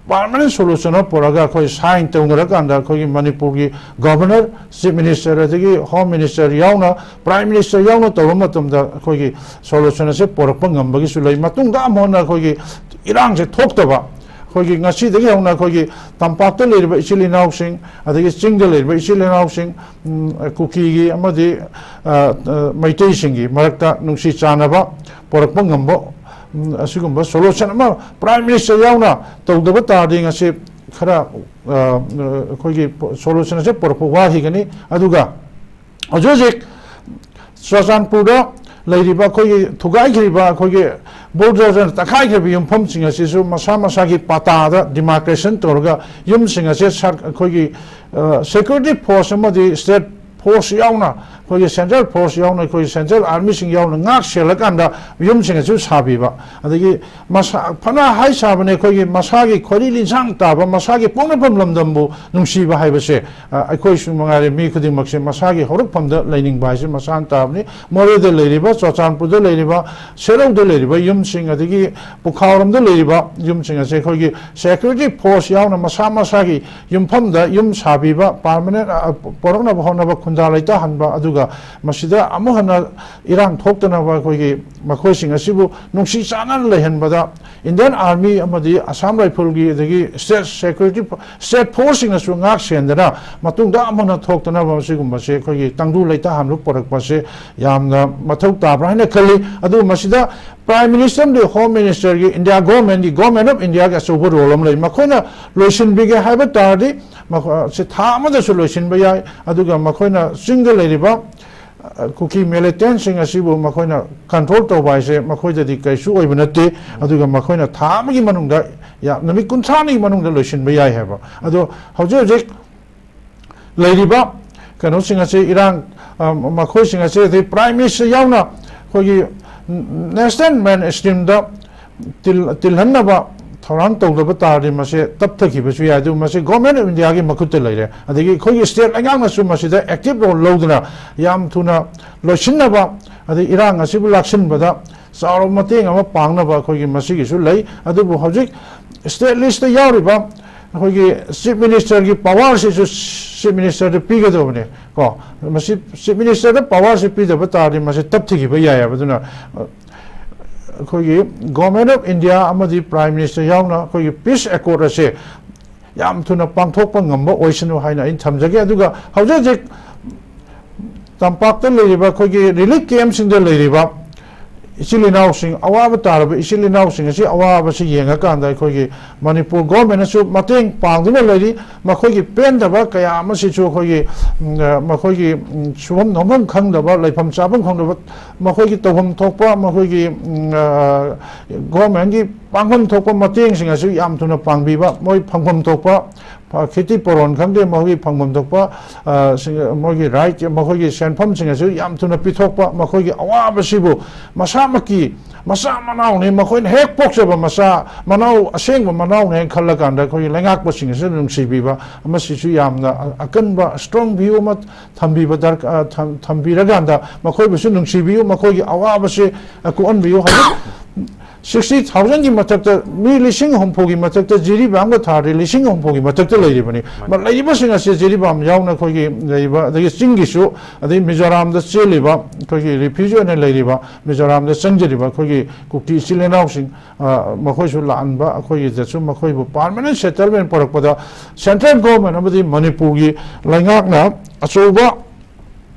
permanent solution ꯑꯃ ꯄꯨꯔꯛꯑꯒ ꯑꯩꯈꯣꯏ sign ꯇꯧꯅꯔꯀꯥꯟꯗ ꯑꯩꯈꯣꯏꯒꯤ ꯃꯅꯤꯄꯨꯔꯒꯤ Governor, Chief Minister ꯑꯗꯒꯤ Home Minister ꯌꯥꯎꯅ, Prime Minister ꯌꯥꯎꯅ ꯇꯧꯕ ꯃꯇꯝꯗ ꯑꯩꯈꯣꯏꯒꯤ solution ꯑꯁꯦ ꯄꯨꯔꯛꯄ ꯉꯝꯕꯒꯤꯁꯨ ꯂꯩ꯫ ꯃꯇꯨꯡꯗ ꯑꯃꯨꯛ ꯍꯟꯅ ꯑꯩꯈꯣꯏꯒꯤ ꯏꯔꯥꯡꯁꯦ ꯊꯣꯛꯇꯕ, ꯑꯩꯈꯣꯏꯒꯤ ꯉꯁꯤꯗꯒꯤ ꯍꯧꯅ ꯑꯩꯈꯣꯏꯒꯤ ꯇꯝꯄꯥꯛꯇ ꯂꯩꯔꯤꯕ ꯏꯆꯤꯜ ꯏꯅꯥꯎꯁꯤꯡ, ꯑꯗꯒꯤ ꯆꯤꯡꯗ ꯂꯩꯔꯤꯕ ꯏꯆꯤꯜ ꯏꯅꯥꯎꯁꯤꯡ, ꯎꯝ, ꯀꯨꯀꯤꯒꯤ ꯑꯃꯗꯤ, ꯑ, ꯑ, ꯃꯩꯇꯩꯁꯤꯡꯒꯤ ꯃꯔꯛꯇ ꯅꯨꯡꯁꯤ ꯆꯥꯟꯅꯕ ꯄꯨꯔꯛꯄ ꯉꯝꯕ ꯎꯝ, ꯑꯁꯤꯒꯨꯝꯕ solution ꯑꯃ Prime Minister ꯌꯥꯎꯅ ꯇꯧꯗꯕ ꯇꯥꯔꯗꯤ ꯉꯁꯤ ꯈꯔ, ꯑ, ꯑꯩꯈꯣꯏꯒꯤ solution ꯑꯁꯦ ꯄꯨꯔꯛꯄ ꯋꯥꯈꯤꯒꯅꯤ꯫ ꯑꯗꯨꯒ ꯍꯧꯖꯤꯛ ꯍꯧꯖꯤꯛ ꯆꯨꯔꯆꯥꯟꯄꯨꯔꯗ ꯂꯩꯔꯤꯕ ꯑꯩꯈꯣꯏꯒꯤ ꯊꯨꯒꯥꯏꯈ꯭ꯔꯤꯕ, ꯑꯩꯈꯣꯏꯒꯤ bulldozerꯅ ꯇꯛꯈꯥꯏꯈ꯭ꯔꯤꯕ ꯌꯨꯝꯐꯝꯁꯤꯡ ꯑꯁꯤꯁꯨ ꯃꯁꯥ ꯃꯁꯥꯒꯤ ꯄꯇꯥꯗ demarcation ꯇꯧꯔꯒ ꯌꯨꯝꯁꯤꯡ ꯑꯁꯦ ꯁꯔ-, ꯑꯩꯈꯣꯏꯒꯤ, ꯑ, security force ꯑꯃꯗꯤ state force ꯌꯥꯎꯅ, ꯑꯩꯈꯣꯏꯒꯤ central force ꯌꯥꯎꯅ, ꯑꯩꯈꯣꯏꯒꯤ central armyꯁꯤꯡ ꯌꯥꯎꯅ ꯉꯥꯛ ꯁꯦꯜꯂꯀꯥꯟꯗ ꯌꯨꯝꯁꯤꯡ ꯑꯁꯤ ꯁꯥꯕꯤꯕ꯫ ꯑꯗꯒꯤ ꯃꯁꯥ, ꯐꯅ ꯍꯥꯏ ꯁꯥꯕꯅꯤ, ꯑꯩꯈꯣꯏꯒꯤ ꯃꯁꯥꯒꯤ ꯈꯣꯏꯔꯤ ꯂꯤꯟꯁꯥꯡ ꯇꯥꯕ, ꯃꯁꯥꯒꯤ ꯄꯣꯛꯅꯐꯝ ꯂꯝꯗꯝꯕꯨ ꯅꯨꯡꯁꯤꯕ ꯍꯥꯏꯕꯁꯦ, ꯑ, ꯑꯩꯈꯣꯏꯁꯨ ꯃꯉꯥꯏꯔꯦ, ꯃꯤ ꯈꯨꯗꯤꯡꯃꯛꯁꯦ ꯃꯁꯥꯒꯤ ꯍꯧꯔꯛꯐꯝꯗ ꯂꯩꯅꯤꯡꯕ ꯍꯥꯏꯁꯦ ꯃꯁꯥꯅ ꯇꯥꯕꯅꯤ꯫ ꯃꯣꯔꯦꯗ ꯂꯩꯔꯤꯕ, ꯆꯨꯔꯆꯥꯟꯄꯨꯔꯗ ꯂꯩꯔꯤꯕ, ꯁꯦꯔꯧꯗ ꯂꯩꯔꯤꯕ ꯌꯨꯝꯁꯤꯡ, ꯑꯗꯒꯤ ꯄꯨꯈꯥꯎꯔꯣꯝꯗ ꯂꯩꯔꯤꯕ ꯌꯨꯝꯁꯤꯡ ꯑꯁꯦ ꯑꯩꯈꯣꯏꯒꯤ security force ꯌꯥꯎꯅ ꯃꯁꯥ ꯃꯁꯥꯒꯤ ꯌꯨꯝꯐꯝꯗ ꯌꯨꯝ ꯁꯥꯕꯤꯕ, permanent, ꯑ, ꯄꯣꯔꯛꯅꯕ ꯍꯣꯠꯅꯕ, ꯈꯨꯟꯗꯥ ꯂꯩꯇꯥꯍꯟꯕ, ꯑꯗꯨꯒ ꯃꯁꯤꯗ ꯑꯃꯨꯛ ꯍꯟꯅ ꯏꯔꯥꯡ ꯊꯣꯛꯇꯅꯕ ꯑꯩꯈꯣꯏꯒꯤ ꯃꯈꯣꯏꯁꯤꯡ ꯑꯁꯤꯕꯨ ꯅꯨꯡꯁꯤ ꯆꯥꯟꯅꯅ ꯂꯩꯍꯟꯕꯗ Indian Army ꯑꯃꯗꯤ Assam Rifleꯒꯤ, ꯑꯗꯒꯤ state security, state forceꯁꯤꯡꯅꯁꯨ ꯉꯥꯛ ꯁꯦꯟꯗꯅ ꯃꯇꯨꯡꯗ ꯑꯃꯨꯛ ꯍꯟꯅ ꯊꯣꯛꯇꯅꯕ ꯑꯁꯤꯒꯨꯝꯕꯁꯦ ꯑꯩꯈꯣꯏꯒꯤ ꯇꯪꯗꯨ ꯂꯩꯇꯥꯍꯟꯕ ꯄꯨꯔꯛꯄꯁꯦ ꯌꯥꯝꯅ ꯃꯊꯧ ꯇꯥꯕ꯭ꯔꯥ ꯍꯥꯏꯅ ꯈꯜꯂꯤ꯫ ꯑꯗꯨꯒ ꯃꯁꯤꯗ Prime Minister ꯑꯃꯗꯤ Home Ministerꯒꯤ, India Governmentꯒꯤ, Government of Indiaꯒꯤ ꯑꯆꯧꯕ role ꯑꯃ ꯂꯩ꯫ ꯃꯈꯣꯏꯅ ꯂꯣꯏꯁꯤꯟꯕꯤꯒꯦ ꯍꯥꯏꯕ ꯇꯥꯔꯗꯤ, ꯃꯈꯣ-, ꯁꯤ ꯊꯥ ꯑꯃꯗꯁꯨ ꯂꯣꯏꯁꯤꯟꯕ ꯌꯥꯏ꯫ ꯑꯗꯨꯒ ꯃꯈꯣꯏꯅ ꯆꯤꯡꯗ ꯂꯩꯔꯤꯕ, ꯑ, ꯀꯨꯀꯤ militantꯁꯤꯡ ꯑꯁꯤꯕꯨ ꯃꯈꯣꯏꯅ control ꯇꯧꯕ ꯍꯥꯏꯁꯦ ꯃꯈꯣꯏꯗꯗꯤ ꯀꯩꯁꯨ ꯑꯣꯏꯕ ꯅꯠꯇꯦ꯫ ꯑꯗꯨꯒ ꯃꯈꯣꯏꯅ ꯊꯥ ꯑꯃꯒꯤ ꯃꯅꯨꯡꯗ, ꯌꯥ-, ꯅꯨꯃꯤꯠ ꯀꯨꯟꯊ꯭ꯔꯥꯅꯤꯒꯤ ꯃꯅꯨꯡꯗ ꯂꯣꯏꯁꯤꯟꯕ ꯌꯥꯏ ꯍꯥꯏꯕ꯫ ꯑꯗꯣ ꯍꯧꯖꯤꯛ ꯍꯧꯖꯤꯛ ꯂꯩꯔꯤꯕ ꯀꯩꯅꯣꯁꯤꯡ ꯑꯁꯤ, ꯏꯔꯥꯡ, ꯑ, ꯃꯈꯣꯏꯁꯤꯡ ꯑꯁꯤ, ꯑꯗꯩ Prime Minister ꯌꯥꯎꯅ ꯑꯩꯈꯣꯏꯒꯤ National Mainstreamꯗ ꯇꯤꯜ-, ꯇꯤꯜꯍꯟꯅꯕ ꯊꯧꯔꯥꯡ ꯇꯧꯗꯕ ꯇꯥꯔꯗꯤ ꯃꯁꯦ ꯇꯞꯊꯈꯤꯕꯁꯨ ꯌꯥꯏ꯫ ꯑꯗꯨ ꯃꯁꯤ Government of Indiaꯒꯤ ꯃꯈꯨꯠꯇ ꯂꯩꯔꯦ꯫ ꯑꯗꯒꯤ ꯑꯩꯈꯣꯏꯒꯤ state ꯂꯩꯉꯥꯛꯅꯁꯨ ꯃꯁꯤꯗ active role ꯂꯧꯗꯨꯅ ꯌꯥꯝ ꯊꯨꯅ ꯂꯣꯏꯁꯤꯟꯅꯕ, ꯑꯗꯩ ꯏꯔꯥꯡ ꯑꯁꯤꯕꯨ ꯂꯥꯛꯁꯤꯟꯕꯗ ꯆꯥꯎꯔꯕ ꯃꯇꯦꯡ ꯑꯃ ꯄꯥꯡꯅꯕ ꯑꯩꯈꯣꯏꯒꯤ ꯃꯁꯤꯒꯤꯁꯨ ꯂꯩ꯫ ꯑꯗꯨꯕꯨ ꯍꯧꯖꯤꯛ state listꯇ ꯌꯥꯎꯔꯤꯕ ꯑꯩꯈꯣꯏꯒꯤ Chief Ministerꯒꯤ powerꯁꯤꯁꯨ Chief Ministerꯗ ꯄꯤꯒꯗꯕꯅꯦ ꯀꯣ꯫ ꯃꯁꯤ Chief Ministerꯗ powerꯁꯤ ꯄꯤꯗꯕ ꯇꯥꯔꯗꯤ ꯃꯁꯤ ꯇꯞꯊꯤꯈꯤꯕ ꯌꯥꯏꯑꯕ꯫ ꯑꯗꯨꯅ, ꯑ, ꯑꯩꯈꯣꯏꯒꯤ Government of India ꯑꯃꯗꯤ Prime Minister ꯌꯥꯎꯅ ꯑꯩꯈꯣꯏꯒꯤ peace accord ꯑꯁꯦ ꯌꯥꯝ ꯊꯨꯅ ꯄꯥꯡꯊꯣꯛꯄ ꯉꯝꯕ ꯑꯣꯏꯁꯅꯨ ꯍꯥꯏꯅ ꯑꯩꯅ ꯊꯝꯖꯒꯦ꯫ ꯑꯗꯨꯒ ꯍꯧꯖꯤꯛ ꯍꯧꯖꯤꯛ ꯇꯝꯄꯥꯛꯇ ꯂꯩꯔꯤꯕ ꯑꯩꯈꯣꯏꯒꯤ relief campꯁꯤꯡꯗ ꯂꯩꯔꯤꯕ ꯏꯆꯤꯜ ꯏꯅꯥꯎꯁꯤꯡ, ꯑꯋꯥꯕ ꯇꯥꯔꯕ ꯏꯆꯤꯜ ꯏꯅꯥꯎꯁꯤꯡ ꯑꯁꯤ ꯑꯋꯥꯕꯁꯤ ꯌꯦꯡꯉꯀꯥꯟꯗ ꯑꯩꯈꯣꯏꯒꯤ ꯃꯅꯤꯄꯨꯔ ꯒꯣꯔꯃꯦꯟꯅꯁꯨ ꯃꯇꯦꯡ ꯄꯥꯡꯗꯨꯅ ꯂꯩꯔꯤ꯫ ꯃꯈꯣꯏꯒꯤ ꯄꯦꯟꯗꯕ ꯀꯌꯥ ꯑꯃꯁꯤꯁꯨ ꯑꯩꯈꯣꯏꯒꯤ, ꯎꯝ, ꯑ, ꯃꯈꯣꯏꯒꯤ, ꯎꯝ, ꯁꯨꯐꯝ ꯅꯣꯝꯐꯝ ꯈꯪꯗꯕ, ꯂꯩꯐꯝ ꯆꯥꯐꯝ ꯈꯪꯗꯕ, ꯃꯈꯣꯏꯒꯤ ꯇꯧꯐꯝ ꯊꯣꯛꯄ, ꯃꯈꯣꯏꯒꯤ, ꯎꯝ, ꯑ, ꯒꯣꯔꯃꯦꯟꯒꯤ ꯄꯥꯡꯐꯝ ꯊꯣꯛꯄ ꯃꯇꯦꯡꯁꯤꯡ ꯑꯁꯤ ꯌꯥꯝ ꯊꯨꯅ ꯄꯥꯡꯕꯤꯕ, ꯃꯣꯏ ꯐꯪꯐꯝ ꯊꯣꯛꯄ, ꯐ-, ꯈꯦꯇꯤ ꯄꯣꯔꯣꯟ ꯈꯪꯗꯦ, ꯃꯈꯣꯏꯒꯤ ꯐꯪꯐꯝ ꯊꯣꯛꯄ, ꯑ, ꯁꯤꯡ-, ꯃꯣꯏꯒꯤ ꯔꯥꯏꯠ, ꯃꯈꯣꯏꯒꯤ ꯁꯦꯟꯐꯝꯁꯤꯡ ꯑꯁꯤ ꯌꯥꯝ ꯊꯨꯅ ꯄꯤꯊꯣꯛꯄ, ꯃꯈꯣꯏꯒꯤ ꯑꯋꯥꯕꯁꯤꯕꯨ ꯃꯁꯥꯃꯛꯀꯤ ꯃꯆꯥ ꯃꯅꯥꯎꯅꯤ, ꯃꯈꯣꯏꯅ ꯍꯦꯛ ꯄꯣꯛꯆꯕ ꯃꯆꯥ ꯃꯅꯥꯎ, ꯑꯁꯦꯡꯕ ꯃꯅꯥꯎꯅꯦ ꯍꯥꯏꯅ ꯈꯜꯂꯀꯥꯟꯗ ꯑꯩꯈꯣꯏꯒꯤ ꯂꯩꯉꯥꯛꯄꯁꯤꯡ ꯑꯁꯤꯅ ꯅꯨꯡꯁꯤꯕꯤꯕ, ꯃꯁꯤꯁꯨ ꯌꯥꯝꯅ ꯑ-, ꯑꯀꯟꯕ, strong view ꯑꯃ ꯊꯝꯕꯤꯕ ꯗꯔꯀꯥꯔ, ꯊꯝ-, ꯊꯝꯕꯤꯔꯀꯥꯟꯗ ꯃꯈꯣꯏꯕꯨꯁꯨ ꯅꯨꯡꯁꯤꯕꯤꯌꯨ, ꯃꯈꯣꯏꯒꯤ ꯑꯋꯥꯕꯁꯤ, ꯑ, ꯀꯣꯛꯍꯟꯕꯤꯌꯨ꯫ ꯍꯧꯖꯤꯛ sixty thousandꯒꯤ ꯃꯊꯛꯇ, ꯃꯤ ꯂꯤꯁꯤꯡ ꯍꯨꯝꯐꯨꯒꯤ ꯃꯊꯛꯇ ꯖꯤꯔꯤꯕꯥꯝꯒ ꯊꯥꯔꯗꯤ ꯂꯤꯁꯤꯡ ꯍꯨꯝꯐꯨꯒꯤ ꯃꯊꯛꯇ ꯂꯩꯔꯤꯕꯅꯤ꯫ ꯃꯥꯅꯤ꯫ ꯂꯩꯔꯤꯕꯁꯤꯡ ꯑꯁꯤ ꯖꯤꯔꯤꯕꯥꯝ ꯌꯥꯎꯅ ꯑꯩꯈꯣꯏꯒꯤ ꯂꯩꯔꯤꯕ, ꯑꯗꯒꯤ ꯆꯤꯡꯒꯤꯁꯨ, ꯑꯗꯩ ꯃꯤꯖꯣꯔꯥꯝꯗ ꯆꯦꯜꯂꯤꯕ, ꯑꯩꯈꯣꯏꯒꯤ refugee ꯑꯣꯏꯅ ꯂꯩꯔꯤꯕ, ꯃꯤꯖꯣꯔꯥꯝꯗ ꯆꯪꯖꯔꯤꯕ ꯑꯩꯈꯣꯏꯒꯤ ꯀꯨꯀꯤ ꯏꯆꯤꯜ ꯏꯅꯥꯎꯁꯤꯡ, ꯑ, ꯃꯈꯣꯏꯁꯨ ꯂꯥꯛꯍꯟꯕ, ꯑꯩꯈꯣꯏꯒꯤꯗꯁꯨ ꯃꯈꯣꯏꯕꯨ permanent settlement ꯄꯨꯔꯛꯄꯗ central government ꯑꯃꯗꯤ ꯃꯅꯤꯄꯨꯔꯒꯤ ꯂꯩꯉꯥꯛꯅ ꯑꯆꯧꯕ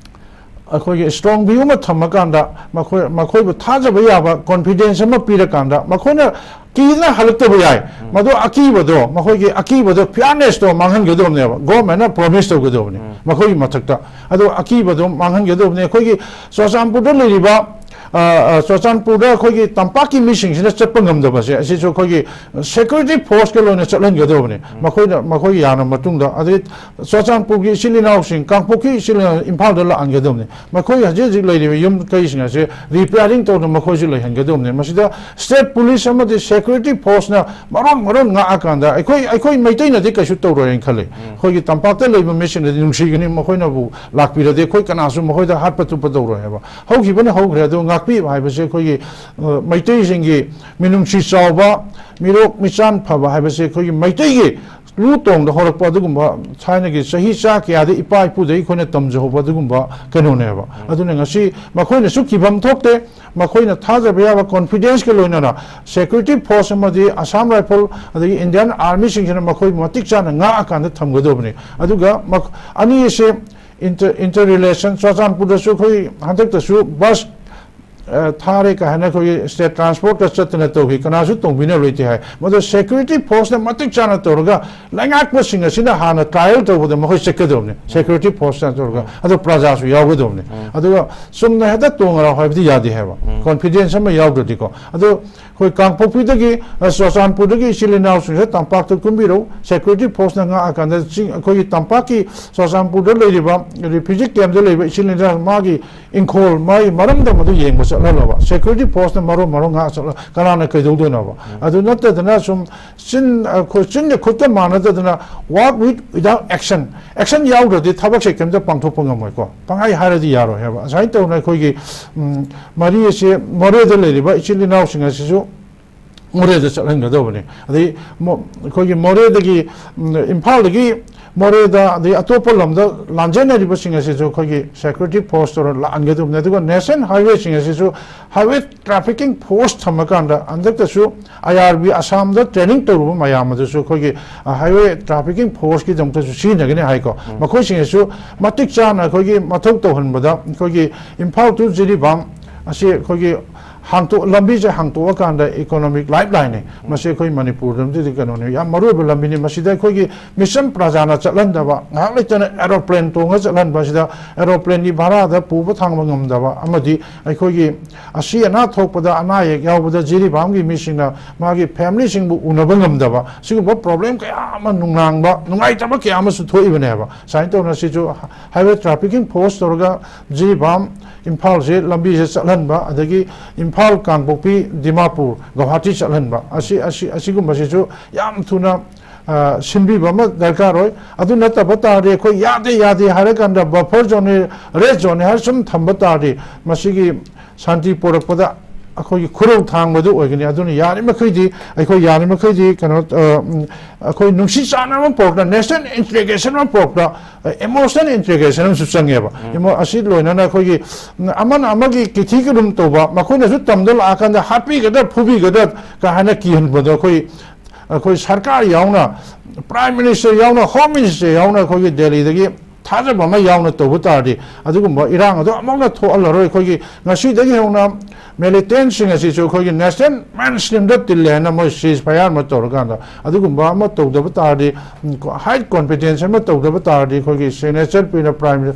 ꯑꯩꯈꯣꯏꯒꯤ strong view ꯑꯃ ꯊꯝꯃꯀꯥꯟꯗ, ꯃꯈꯣꯏ, ꯃꯈꯣꯏꯕꯨ ꯊꯥꯖꯕ ꯌꯥꯕ confidence ꯑꯃ ꯄꯤꯔꯀꯥꯟꯗ, ꯃꯈꯣꯏꯅ ꯀꯤꯗꯅ ꯍꯜꯂꯛꯇꯕ ꯌꯥꯏ꯫ ꯃꯗꯨ ꯑꯀꯤꯕꯗꯣ, ꯃꯈꯣꯏꯒꯤ ꯑꯀꯤꯕꯗꯣ, fearnessꯇꯣ ꯃꯥꯡꯍꯟꯒꯗꯕꯅꯦꯕ꯫ Governmentꯅ promise ꯇꯧꯒꯗꯕꯅꯤ ꯃꯈꯣꯏꯒꯤ ꯃꯊꯛꯇ꯫ ꯑꯗꯣ ꯑꯀꯤꯕꯗꯣ ꯃꯥꯡꯍꯟꯒꯗꯕꯅꯤ꯫ ꯑꯩꯈꯣꯏꯒꯤ ꯆꯨꯔꯆꯥꯟꯄꯨꯔꯗ ꯂꯩꯔꯤꯕ, ꯑ, ꯑ, ꯆꯨꯔꯆꯥꯟꯄꯨꯔꯗ ꯑꯩꯈꯣꯏꯒꯤ ꯇꯝꯄꯥꯛꯀꯤ ꯃꯤꯁꯤꯡꯁꯤꯅ ꯆꯠꯄ ꯉꯝꯗꯕꯁꯦ, ꯑꯁꯤꯁꯨ ꯑꯩꯈꯣꯏꯒꯤ security forceꯀ ꯂꯣꯏꯅ ꯆꯠꯍꯟꯒꯗꯕꯅꯤ꯫ ꯃꯈꯣꯏꯅ, ꯃꯈꯣꯏ ꯌꯥꯔꯕ ꯃꯇꯨꯡꯗ, ꯑꯗꯩ ꯆꯨꯔꯆꯥꯟꯄꯨꯔꯒꯤ ꯏꯆꯤꯜ ꯏꯅꯥꯎꯁꯤꯡ, ꯀꯥꯡꯄꯣꯛꯄꯤ ꯏꯆꯤꯜ ꯏꯅꯥꯎ ꯏꯝꯐꯥꯜꯗ ꯂꯥꯛꯍꯟꯒꯗꯕꯅꯤ꯫ ꯃꯈꯣꯏ ꯍꯧꯖꯤꯛ ꯍꯧꯖꯤꯛ ꯂꯩꯔꯤꯕ ꯌꯨꯝ ꯀꯩꯁꯤꯡ ꯑꯁꯦ repairing ꯇꯧꯗꯨꯅ ꯃꯈꯣꯏꯁꯨ ꯂꯩꯍꯟꯒꯗꯕꯅꯤ꯫ ꯃꯁꯤꯗ state police ꯑꯃꯗꯤ security forceꯅ ꯃꯔꯣꯟ ꯃꯔꯣꯟ ꯉꯥꯛꯑꯀꯥꯟꯗ, ꯑꯩꯈꯣꯏ, ꯑꯩꯈꯣꯏ ꯃꯩꯇꯩꯅꯗꯤ ꯀꯩꯁꯨ ꯇꯧꯔꯣꯏꯅ ꯈꯜꯂꯤ꯫ ꯑꯩꯈꯣꯏꯒꯤ ꯇꯝꯄꯥꯛꯇ ꯂꯩꯕ ꯃꯤꯁꯤꯡꯅꯗꯤ ꯅꯨꯡꯁꯤꯒꯅꯤ, ꯃꯈꯣꯏꯅꯕꯨ ꯂꯥꯛꯄꯤꯔꯗꯤ ꯑꯩꯈꯣꯏ ꯀꯅꯥꯁꯨ ꯃꯈꯣꯏꯗ ꯍꯥꯠꯄ ꯇꯨꯞꯄ ꯇꯧꯔꯣꯏ ꯍꯥꯏꯕ꯫ ꯍꯧꯈꯤꯕꯅ ꯍꯧꯈ꯭ꯔꯦ, ꯑꯗꯨ ꯉꯥꯛꯄꯤꯕ ꯍꯥꯏꯕꯁꯦ ꯑꯩꯈꯣꯏꯒꯤ, ꯑ, ꯃꯩꯇꯩꯁꯤꯡꯒꯤ ꯃꯤꯅꯨꯡꯁꯤ ꯆꯥꯎꯕ, ꯃꯤꯔꯣꯛ ꯃꯤꯆꯥꯟ ꯐꯕ ꯍꯥꯏꯕꯁꯦ ꯑꯩꯈꯣꯏꯒꯤ ꯃꯩꯇꯩꯒꯤ ꯂꯨ ꯇꯣꯡꯗ ꯍꯧꯔꯛꯄ ꯑꯗꯨꯒꯨꯝꯕ ꯊꯥꯏꯅꯒꯤ ꯆꯍꯤ ꯆꯥ ꯀꯌꯥꯗ ꯏꯄꯥ ꯏꯄꯨꯗꯒꯤ ꯑꯩꯈꯣꯏꯅ ꯇꯝꯖꯍꯧꯕ ꯑꯗꯨꯒꯨꯝꯕ ꯀꯩꯅꯣꯅꯦꯕ꯫ ꯑꯗꯨꯅ ꯉꯁꯤ ꯃꯈꯣꯏꯅꯁꯨ ꯀꯤꯐꯝ ꯊꯣꯛꯇꯦ, ꯃꯈꯣꯏꯅ ꯊꯥꯖꯕ ꯌꯥꯕ confidenceꯀ ꯂꯣꯏꯅꯅ security force ꯑꯃꯗꯤ Assam Rifle ꯑꯗꯒꯤ Indian Armyꯁꯤꯡꯁꯤꯅ ꯃꯈꯣꯏꯕꯨ ꯃꯇꯤꯛ ꯆꯥꯅ ꯉꯥꯛꯑꯀꯥꯟꯗ ꯊꯝꯒꯗꯕꯅꯤ꯫ ꯑꯗꯨꯒ ꯃꯈ-, ꯑꯅꯤ ꯑꯁꯦ inter-, interrelation, ꯆꯨꯔꯆꯥꯟꯄꯨꯔꯗꯁꯨ ꯑꯩꯈꯣꯏ ꯍꯟꯗꯛꯇꯁꯨ bus ꯑ, ꯊꯥꯔꯦ ꯀꯥꯏꯅ ꯑꯩꯈꯣꯏꯒꯤ state transport ꯀ ꯆꯠꯇꯅ ꯇꯧꯈꯤ, ꯀꯅꯥꯁꯨ ꯇꯣꯡꯕꯤꯅꯕ ꯂꯩꯇꯦ ꯍꯥꯏ꯫ ꯃꯗꯨ security force ꯅ ꯃꯇꯤꯛ ꯆꯥꯅ ꯇꯧꯔꯒ ꯂꯩꯉꯥꯛꯄꯁꯤꯡ ꯑꯁꯤꯅ ꯍꯥꯟꯅ trial ꯇꯧꯕꯗ ꯃꯈꯣꯏ ꯆꯠꯀꯗꯕꯅꯤ, security force ꯅ ꯇꯧꯔꯒ, ꯑꯗꯨ ꯄ꯭ꯔꯖꯥꯁꯨ ꯌꯥꯎꯒꯗꯕꯅꯤ꯫ ꯑꯗꯨꯒ ꯆꯨꯝꯅ ꯍꯦꯛꯇ ꯇꯣꯡꯉꯔꯥꯎ ꯍꯥꯏꯕꯗꯤ ꯌꯥꯗꯦ ꯍꯥꯏꯕ, confidence ꯑꯃ ꯌꯥꯎꯗ꯭ꯔꯗꯤꯀꯣ꯫ ꯑꯗꯨ ꯑꯩꯈꯣꯏ ꯀꯥꯡꯄꯣꯛꯄꯤꯗꯒꯤ, ꯑ, ꯆꯨꯔꯆꯥꯟꯄꯨꯔꯗꯒꯤ ꯏꯆꯤꯜ ꯏꯅꯥꯎꯁꯤꯡꯁꯦ ꯇꯝꯄꯥꯛꯇ ꯀꯨꯝꯕꯤꯔꯛꯎ, security force ꯅ ꯉꯥꯛꯑꯀꯥꯟꯗ ꯆꯤꯡ, ꯑꯩꯈꯣꯏꯒꯤ ꯇꯝꯄꯥꯛꯀꯤ ꯆꯨꯔꯆꯥꯟꯄꯨꯔꯗ ꯂꯩꯔꯤꯕ refugee camp ꯇ ꯂꯩꯕ ꯏꯆꯤꯜ ꯏꯅꯥꯎ ꯃꯥꯒꯤ ꯏꯪꯈꯣꯜ, ꯃꯥꯒꯤ ꯃꯔꯝꯗꯝ ꯑꯗꯨ ꯌꯦꯡꯕ ꯆꯠꯍꯜꯂꯕ, security force ꯅ ꯃꯔꯣꯟ ꯃꯔꯣꯟ ꯉꯥꯛ ꯆꯠꯂ ꯀꯅꯥꯅ ꯀꯩꯗꯧꯗꯣꯏꯅꯣꯕ? ꯑꯗꯨ ꯅꯠꯇꯗꯅ ꯁꯨꯝ ꯆꯤꯟ, ꯑꯩꯈꯣꯏ ꯆꯤꯟꯒ ꯈꯨꯠꯀ ꯃꯥꯟꯅꯗꯗꯅ, work with without action, action ꯌꯥꯎꯗ꯭ꯔꯗꯤ ꯊꯕꯛꯁꯦ ꯀꯩꯝꯇ ꯄꯥꯡꯊꯣꯛꯄ ꯉꯝꯃꯣꯏꯀꯣ꯫ ꯄꯪꯍꯥꯏ ꯍꯥꯏꯔꯗꯤ ꯌꯥꯔꯣꯏ ꯍꯥꯏꯕ꯫ ꯑꯁꯨꯃꯥꯏꯅ ꯇꯧꯅ ꯑꯩꯈꯣꯏꯒꯤ, ꯎꯝ, ꯃꯔꯤ ꯑꯁꯤ, ꯃꯣꯔꯦꯗ ꯂꯩꯔꯤꯕ ꯏꯆꯤꯜ ꯏꯅꯥꯎꯁꯤꯡ ꯑꯁꯤꯁꯨ ꯃꯣꯔꯦꯗ ꯆꯠꯍꯟꯒꯗꯧꯕꯅꯤ꯫ ꯑꯗꯩ ꯃꯣ-, ꯑꯩꯈꯣꯏꯒꯤ ꯃꯣꯔꯦꯗꯒꯤ, ꯎꯝ, ꯏꯝꯐꯥꯜꯗꯒꯤ ꯃꯣꯔꯦꯗ, ꯑꯗꯩ ꯑꯇꯣꯞꯄ ꯂꯝꯗ ꯂꯥꯟꯖꯦꯟꯅꯔꯤꯕꯁꯤꯡ ꯑꯁꯤꯁꯨ ꯑꯩꯈꯣꯏꯒꯤ security force ꯇꯧꯔ ꯂꯥꯛꯍꯟꯒꯗꯧꯕꯅꯤ꯫ ꯑꯗꯨꯒ national highway ꯁꯤꯡ ꯑꯁꯤꯁꯨ highway trafficking force ꯊꯝꯃꯀꯥꯟꯗ, ꯍꯟꯗꯛꯇꯁꯨ I R B ꯑꯁꯥꯝꯗ training ꯇꯧꯔꯨꯕ ꯃꯌꯥꯝ ꯑꯗꯨꯁꯨ ꯑꯩꯈꯣꯏꯒꯤ, ꯑ, highway trafficking force ꯀꯤꯗꯃꯛꯇꯁꯨ ꯁꯤꯖꯤꯟꯅꯒꯅꯤ ꯍꯥꯏꯀꯣ꯫ ꯃꯈꯣꯏꯁꯤꯡ ꯑꯁꯤꯁꯨ ꯃꯇꯤꯛ ꯆꯥꯅ ꯑꯩꯈꯣꯏꯒꯤ ꯃꯊꯧ ꯇꯧꯍꯟꯕꯗ, ꯑꯩꯈꯣꯏꯒꯤ ꯏꯝꯐꯥꯜ to ꯖꯤꯔꯤꯕꯥꯝ ꯑꯁꯤ ꯑꯩꯈꯣꯏꯒꯤ ꯍꯥꯡꯇꯣꯛ-, ꯂꯝꯕꯤꯁꯦ ꯍꯥꯡꯇꯣꯛꯑꯀꯥꯟꯗ economic lifeline ꯅꯤ꯫ ꯃꯁꯤ ꯑꯩꯈꯣꯏ ꯃꯅꯤꯄꯨꯔꯗꯗꯤ ꯀꯩꯅꯣꯅꯤ, ꯌꯥꯝ ꯃꯔꯨꯑꯣꯏꯕ ꯂꯝꯕꯤꯅꯤ꯫ ꯃꯁꯤꯗ ꯑꯩꯈꯣꯏꯒꯤ ꯃꯤꯆꯝ ꯄ꯭ꯔꯖꯥꯅ ꯆꯠꯍꯟꯗꯕ, ꯉꯥꯏꯍꯥꯛ ꯂꯩꯇꯅ aeroplane ꯇꯣꯡꯉ ꯆꯠꯍꯟꯕ ꯑꯁꯤꯗ, aeroplane ꯒꯤ ꯚꯔꯥꯗ ꯄꯨꯕ ꯊꯥꯡꯕ ꯉꯝꯗꯕ, ꯑꯃꯗꯤ ꯑꯩꯈꯣꯏꯒꯤ ꯑꯁꯤ ꯑꯅꯥ ꯊꯣꯛꯄꯗ, ꯑꯅꯥ ꯑꯌꯦꯛ ꯌꯥꯎꯕꯗ ꯖꯤꯔꯤꯕꯥꯝꯒꯤ ꯃꯤꯁꯤꯡꯅ ꯃꯥꯒꯤ family ꯁꯤꯡꯕꯨ ꯎꯅꯕ ꯉꯝꯗꯕ, ꯁꯤꯒꯨꯝꯕ problem ꯀꯌꯥ ꯑꯃ, ꯅꯨꯡꯅꯥꯡꯕ, ꯅꯨꯡꯉꯥꯏꯇꯕ ꯀꯌꯥ ꯑꯃꯁꯨ ꯊꯣꯛꯏꯕꯅꯦꯕ꯫ ꯁꯨꯃꯥꯏꯅ ꯇꯧꯅ ꯁꯤꯁꯨ highway trafficking force ꯇꯧꯔꯒ ꯖꯤꯔꯤꯕꯥꯝ ꯏꯝꯐꯥꯜꯁꯦ ꯂꯝꯕꯤꯁꯦ ꯆꯠꯍꯟꯕ, ꯑꯗꯒꯤ ꯏꯝꯐꯥꯜ, ꯀꯥꯡꯄꯣꯛꯄꯤ, ꯗꯤꯃꯥꯄꯨꯔ, ꯒꯧꯍꯥꯇꯤ ꯆꯠꯍꯟꯕ, ꯑꯁꯤ, ꯑꯁꯤ, ꯑꯁꯤꯒꯨꯝꯕꯁꯤꯁꯨ ꯌꯥꯝ ꯊꯨꯅ, ꯑ, ꯁꯤꯟꯕꯤꯕ ꯑꯃ ꯗꯔꯀꯥꯔ ꯑꯣꯏ꯫ ꯑꯗꯨ ꯅꯠꯇꯕ ꯇꯥꯔꯗꯤ, ꯑꯩꯈꯣꯏ ꯌꯥꯗꯦ, ꯌꯥꯗꯦ ꯍꯥꯏꯔꯀꯥꯟꯗ buffer zone ꯅꯤ, red zone ꯅꯤ ꯍꯥꯏꯔ ꯁꯨꯝ ꯊꯝꯕ ꯇꯥꯔꯗꯤ, ꯃꯁꯤꯒꯤ ꯁꯥꯟꯇꯤ ꯄꯨꯔꯛꯄꯗ ꯑꯩꯈꯣꯏꯒꯤ ꯈꯨꯔꯧ ꯊꯥꯡꯕꯗꯨ ꯑꯣꯏꯒꯅꯤ꯫ ꯑꯗꯨꯅ ꯌꯥꯔꯤꯃꯈꯩꯗꯤ, ꯑꯩꯈꯣꯏ ꯌꯥꯔꯤꯃꯈꯩꯗꯤ ꯀꯩꯅꯣ, ꯑ, ꯎꯝ, ꯑꯩꯈꯣꯏ ꯅꯨꯡꯁꯤ ꯆꯥꯟꯅꯕ ꯑꯃ ꯄꯨꯔꯛꯇ, national integration ꯑꯃ ꯄꯨꯔꯛꯇ, emotional integration ꯑꯃꯁꯨ ꯆꯪꯉꯦꯕ꯫ ꯏꯃꯣ-, ꯑꯁꯤ ꯂꯣꯏꯅꯅ ꯑꯩꯈꯣꯏꯒꯤ, ꯎꯝ, ꯑꯃꯅ ꯑꯃꯒꯤ ꯀꯤꯊꯤ ꯀꯤꯔꯨꯝ ꯇꯧꯕ, ꯃꯈꯣꯏꯅꯁꯨ ꯇꯝꯗ ꯂꯥꯛꯑꯀꯥꯟꯗ ꯍꯥꯠꯄꯤꯒꯗ꯭ꯔꯥ, ꯐꯨꯕꯤꯒꯗ꯭ꯔꯥ ꯀ ꯍꯥꯏꯅ ꯀꯤꯍꯟꯕꯗꯣ ꯑꯩꯈꯣꯏ, ꯑꯩꯈꯣꯏ ꯁꯔꯀꯥꯔ ꯌꯥꯎꯅ, Prime Minister ꯌꯥꯎꯅ, Home Minister ꯌꯥꯎꯅ ꯑꯩꯈꯣꯏꯒꯤ ꯗꯦꯜꯂꯤꯗꯒꯤ ꯊꯥꯖꯕ ꯑꯃ ꯌꯥꯎꯅ ꯇꯧꯕ ꯇꯥꯔꯗꯤ ꯑꯗꯨꯒꯨꯝꯕ ꯏꯔꯥꯡ ꯑꯗꯨ ꯑꯃꯨꯛ ꯍꯟꯅ ꯊꯣꯛꯍꯜꯂꯔꯣꯏ꯫ ꯑꯩꯈꯣꯏꯒꯤ ꯉꯁꯤꯗꯒꯤ ꯍꯧꯅ ꯃꯤꯂꯤꯇꯦꯟꯁꯤꯡ ꯑꯁꯤꯁꯨ ꯑꯩꯈꯣꯏꯒꯤ ꯅꯦꯁꯅꯦꯜ ꯃꯦꯟ ꯁ꯭ꯇ꯭ꯔꯤꯝꯗ ꯇꯤꯜꯂꯦ ꯍꯥꯏꯅ ꯃꯣꯏ ꯁꯤꯖ ꯐꯌꯥꯔ ꯑꯃ ꯇꯧꯔꯀꯥꯟꯗ ꯑꯗꯨꯒꯨꯝꯕ ꯑꯃ ꯇꯧꯗꯕ ꯇꯥꯔꯗꯤ, ꯍꯥꯏ ꯀꯣꯟꯐꯤꯗꯦꯟꯁ ꯑꯃ ꯇꯧꯗꯕ ꯇꯥꯔꯗꯤ, ꯑꯩꯈꯣꯏꯒꯤ ꯁꯤꯒꯅꯦꯆꯔ ꯄꯤꯅ ꯄ꯭ꯔꯥꯏꯝ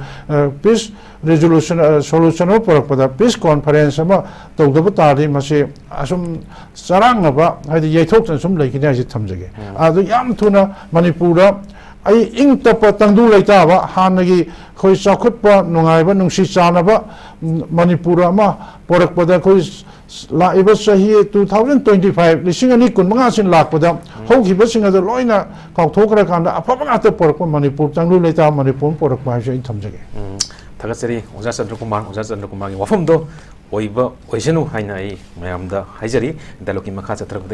ꯄꯤꯁ ꯔꯤꯖꯣꯂꯨꯁꯟ, ꯁꯣꯂꯨꯁꯟ ꯑꯃ ꯄꯨꯔꯛꯄꯗ, ꯄꯤꯁ ꯀꯣꯟꯐꯔꯦꯟꯁ ꯑꯃ ꯇꯧꯗꯕ ꯇꯥꯔꯗꯤ ꯃꯁꯤ ꯑꯁꯨꯝ ꯆꯔꯥꯡꯅꯕ, ꯍꯥꯏꯗꯤ ꯌꯩꯊꯣꯛꯇꯅ ꯁꯨꯝ ꯂꯩꯈꯤꯅꯤ ꯍꯥꯏꯁꯤ ꯊꯝꯖꯒꯦ꯫ ꯑꯗꯨ ꯌꯥꯝ ꯊꯨꯅ ꯃꯅꯤꯄꯨꯔꯗ ꯑꯩ ꯏꯪ ꯇꯞꯄ ꯇꯪꯗꯨ ꯂꯩꯇꯥꯕ, ꯍꯥꯟꯅꯒꯤ ꯑꯩꯈꯣꯏ ꯆꯥꯎꯈꯠꯄ, ꯅꯨꯡꯉꯥꯏꯕ, ꯅꯨꯡꯁꯤ ꯆꯥꯟꯅꯕ, ꯎꯝ, ꯃꯅꯤꯄꯨꯔ ꯑꯃ ꯄꯣꯔꯛꯄꯗ, ꯑꯩꯈꯣꯏ ꯂꯥꯛꯏꯕ ꯆꯍꯤ two thousand twenty five, ꯂꯤꯁꯤꯡ ꯑꯅꯤ ꯀꯨꯟ ꯃꯉꯥꯁꯤ ꯂꯥꯛꯄꯗ ꯍꯧꯈꯤꯕꯁꯤꯡ ꯑꯗꯨ ꯂꯣꯏꯅ ꯀꯥꯎꯊꯣꯛꯈ꯭ꯔꯀꯥꯟꯗ ꯑꯐꯕ ꯉꯥꯛꯇ ꯄꯣꯔꯛꯄ ꯃꯅꯤꯄꯨꯔ, ꯇꯪꯗꯨ ꯂꯩꯇꯥꯕ ꯃꯅꯤꯄꯨꯔ ꯑꯃ ꯄꯣꯔꯛꯄ ꯍꯥꯏꯕꯁꯤ ꯑꯩ ꯊꯝꯖꯒꯦ꯫ ꯎꯝ, ꯊꯥꯒꯠꯆꯔꯤ ꯑꯣꯖꯥ ꯆꯟꯗ꯭ꯔꯀꯨꯃꯥꯔ꯫ ꯑꯣꯖꯥ ꯆꯟꯗ꯭ꯔꯀꯨꯃꯥꯔꯒꯤ ꯋꯥꯐꯝꯗꯣ ꯑꯣꯏꯕ ꯑꯣꯏꯁꯅꯨ ꯍꯥꯏꯅ ꯑꯩ ꯃꯌꯥꯝꯗ ꯍꯥꯏꯖꯔꯤ꯫ ꯗꯥꯏꯂꯣꯛꯀꯤ ꯃꯈꯥ ꯆꯠꯊꯔꯛꯄꯗ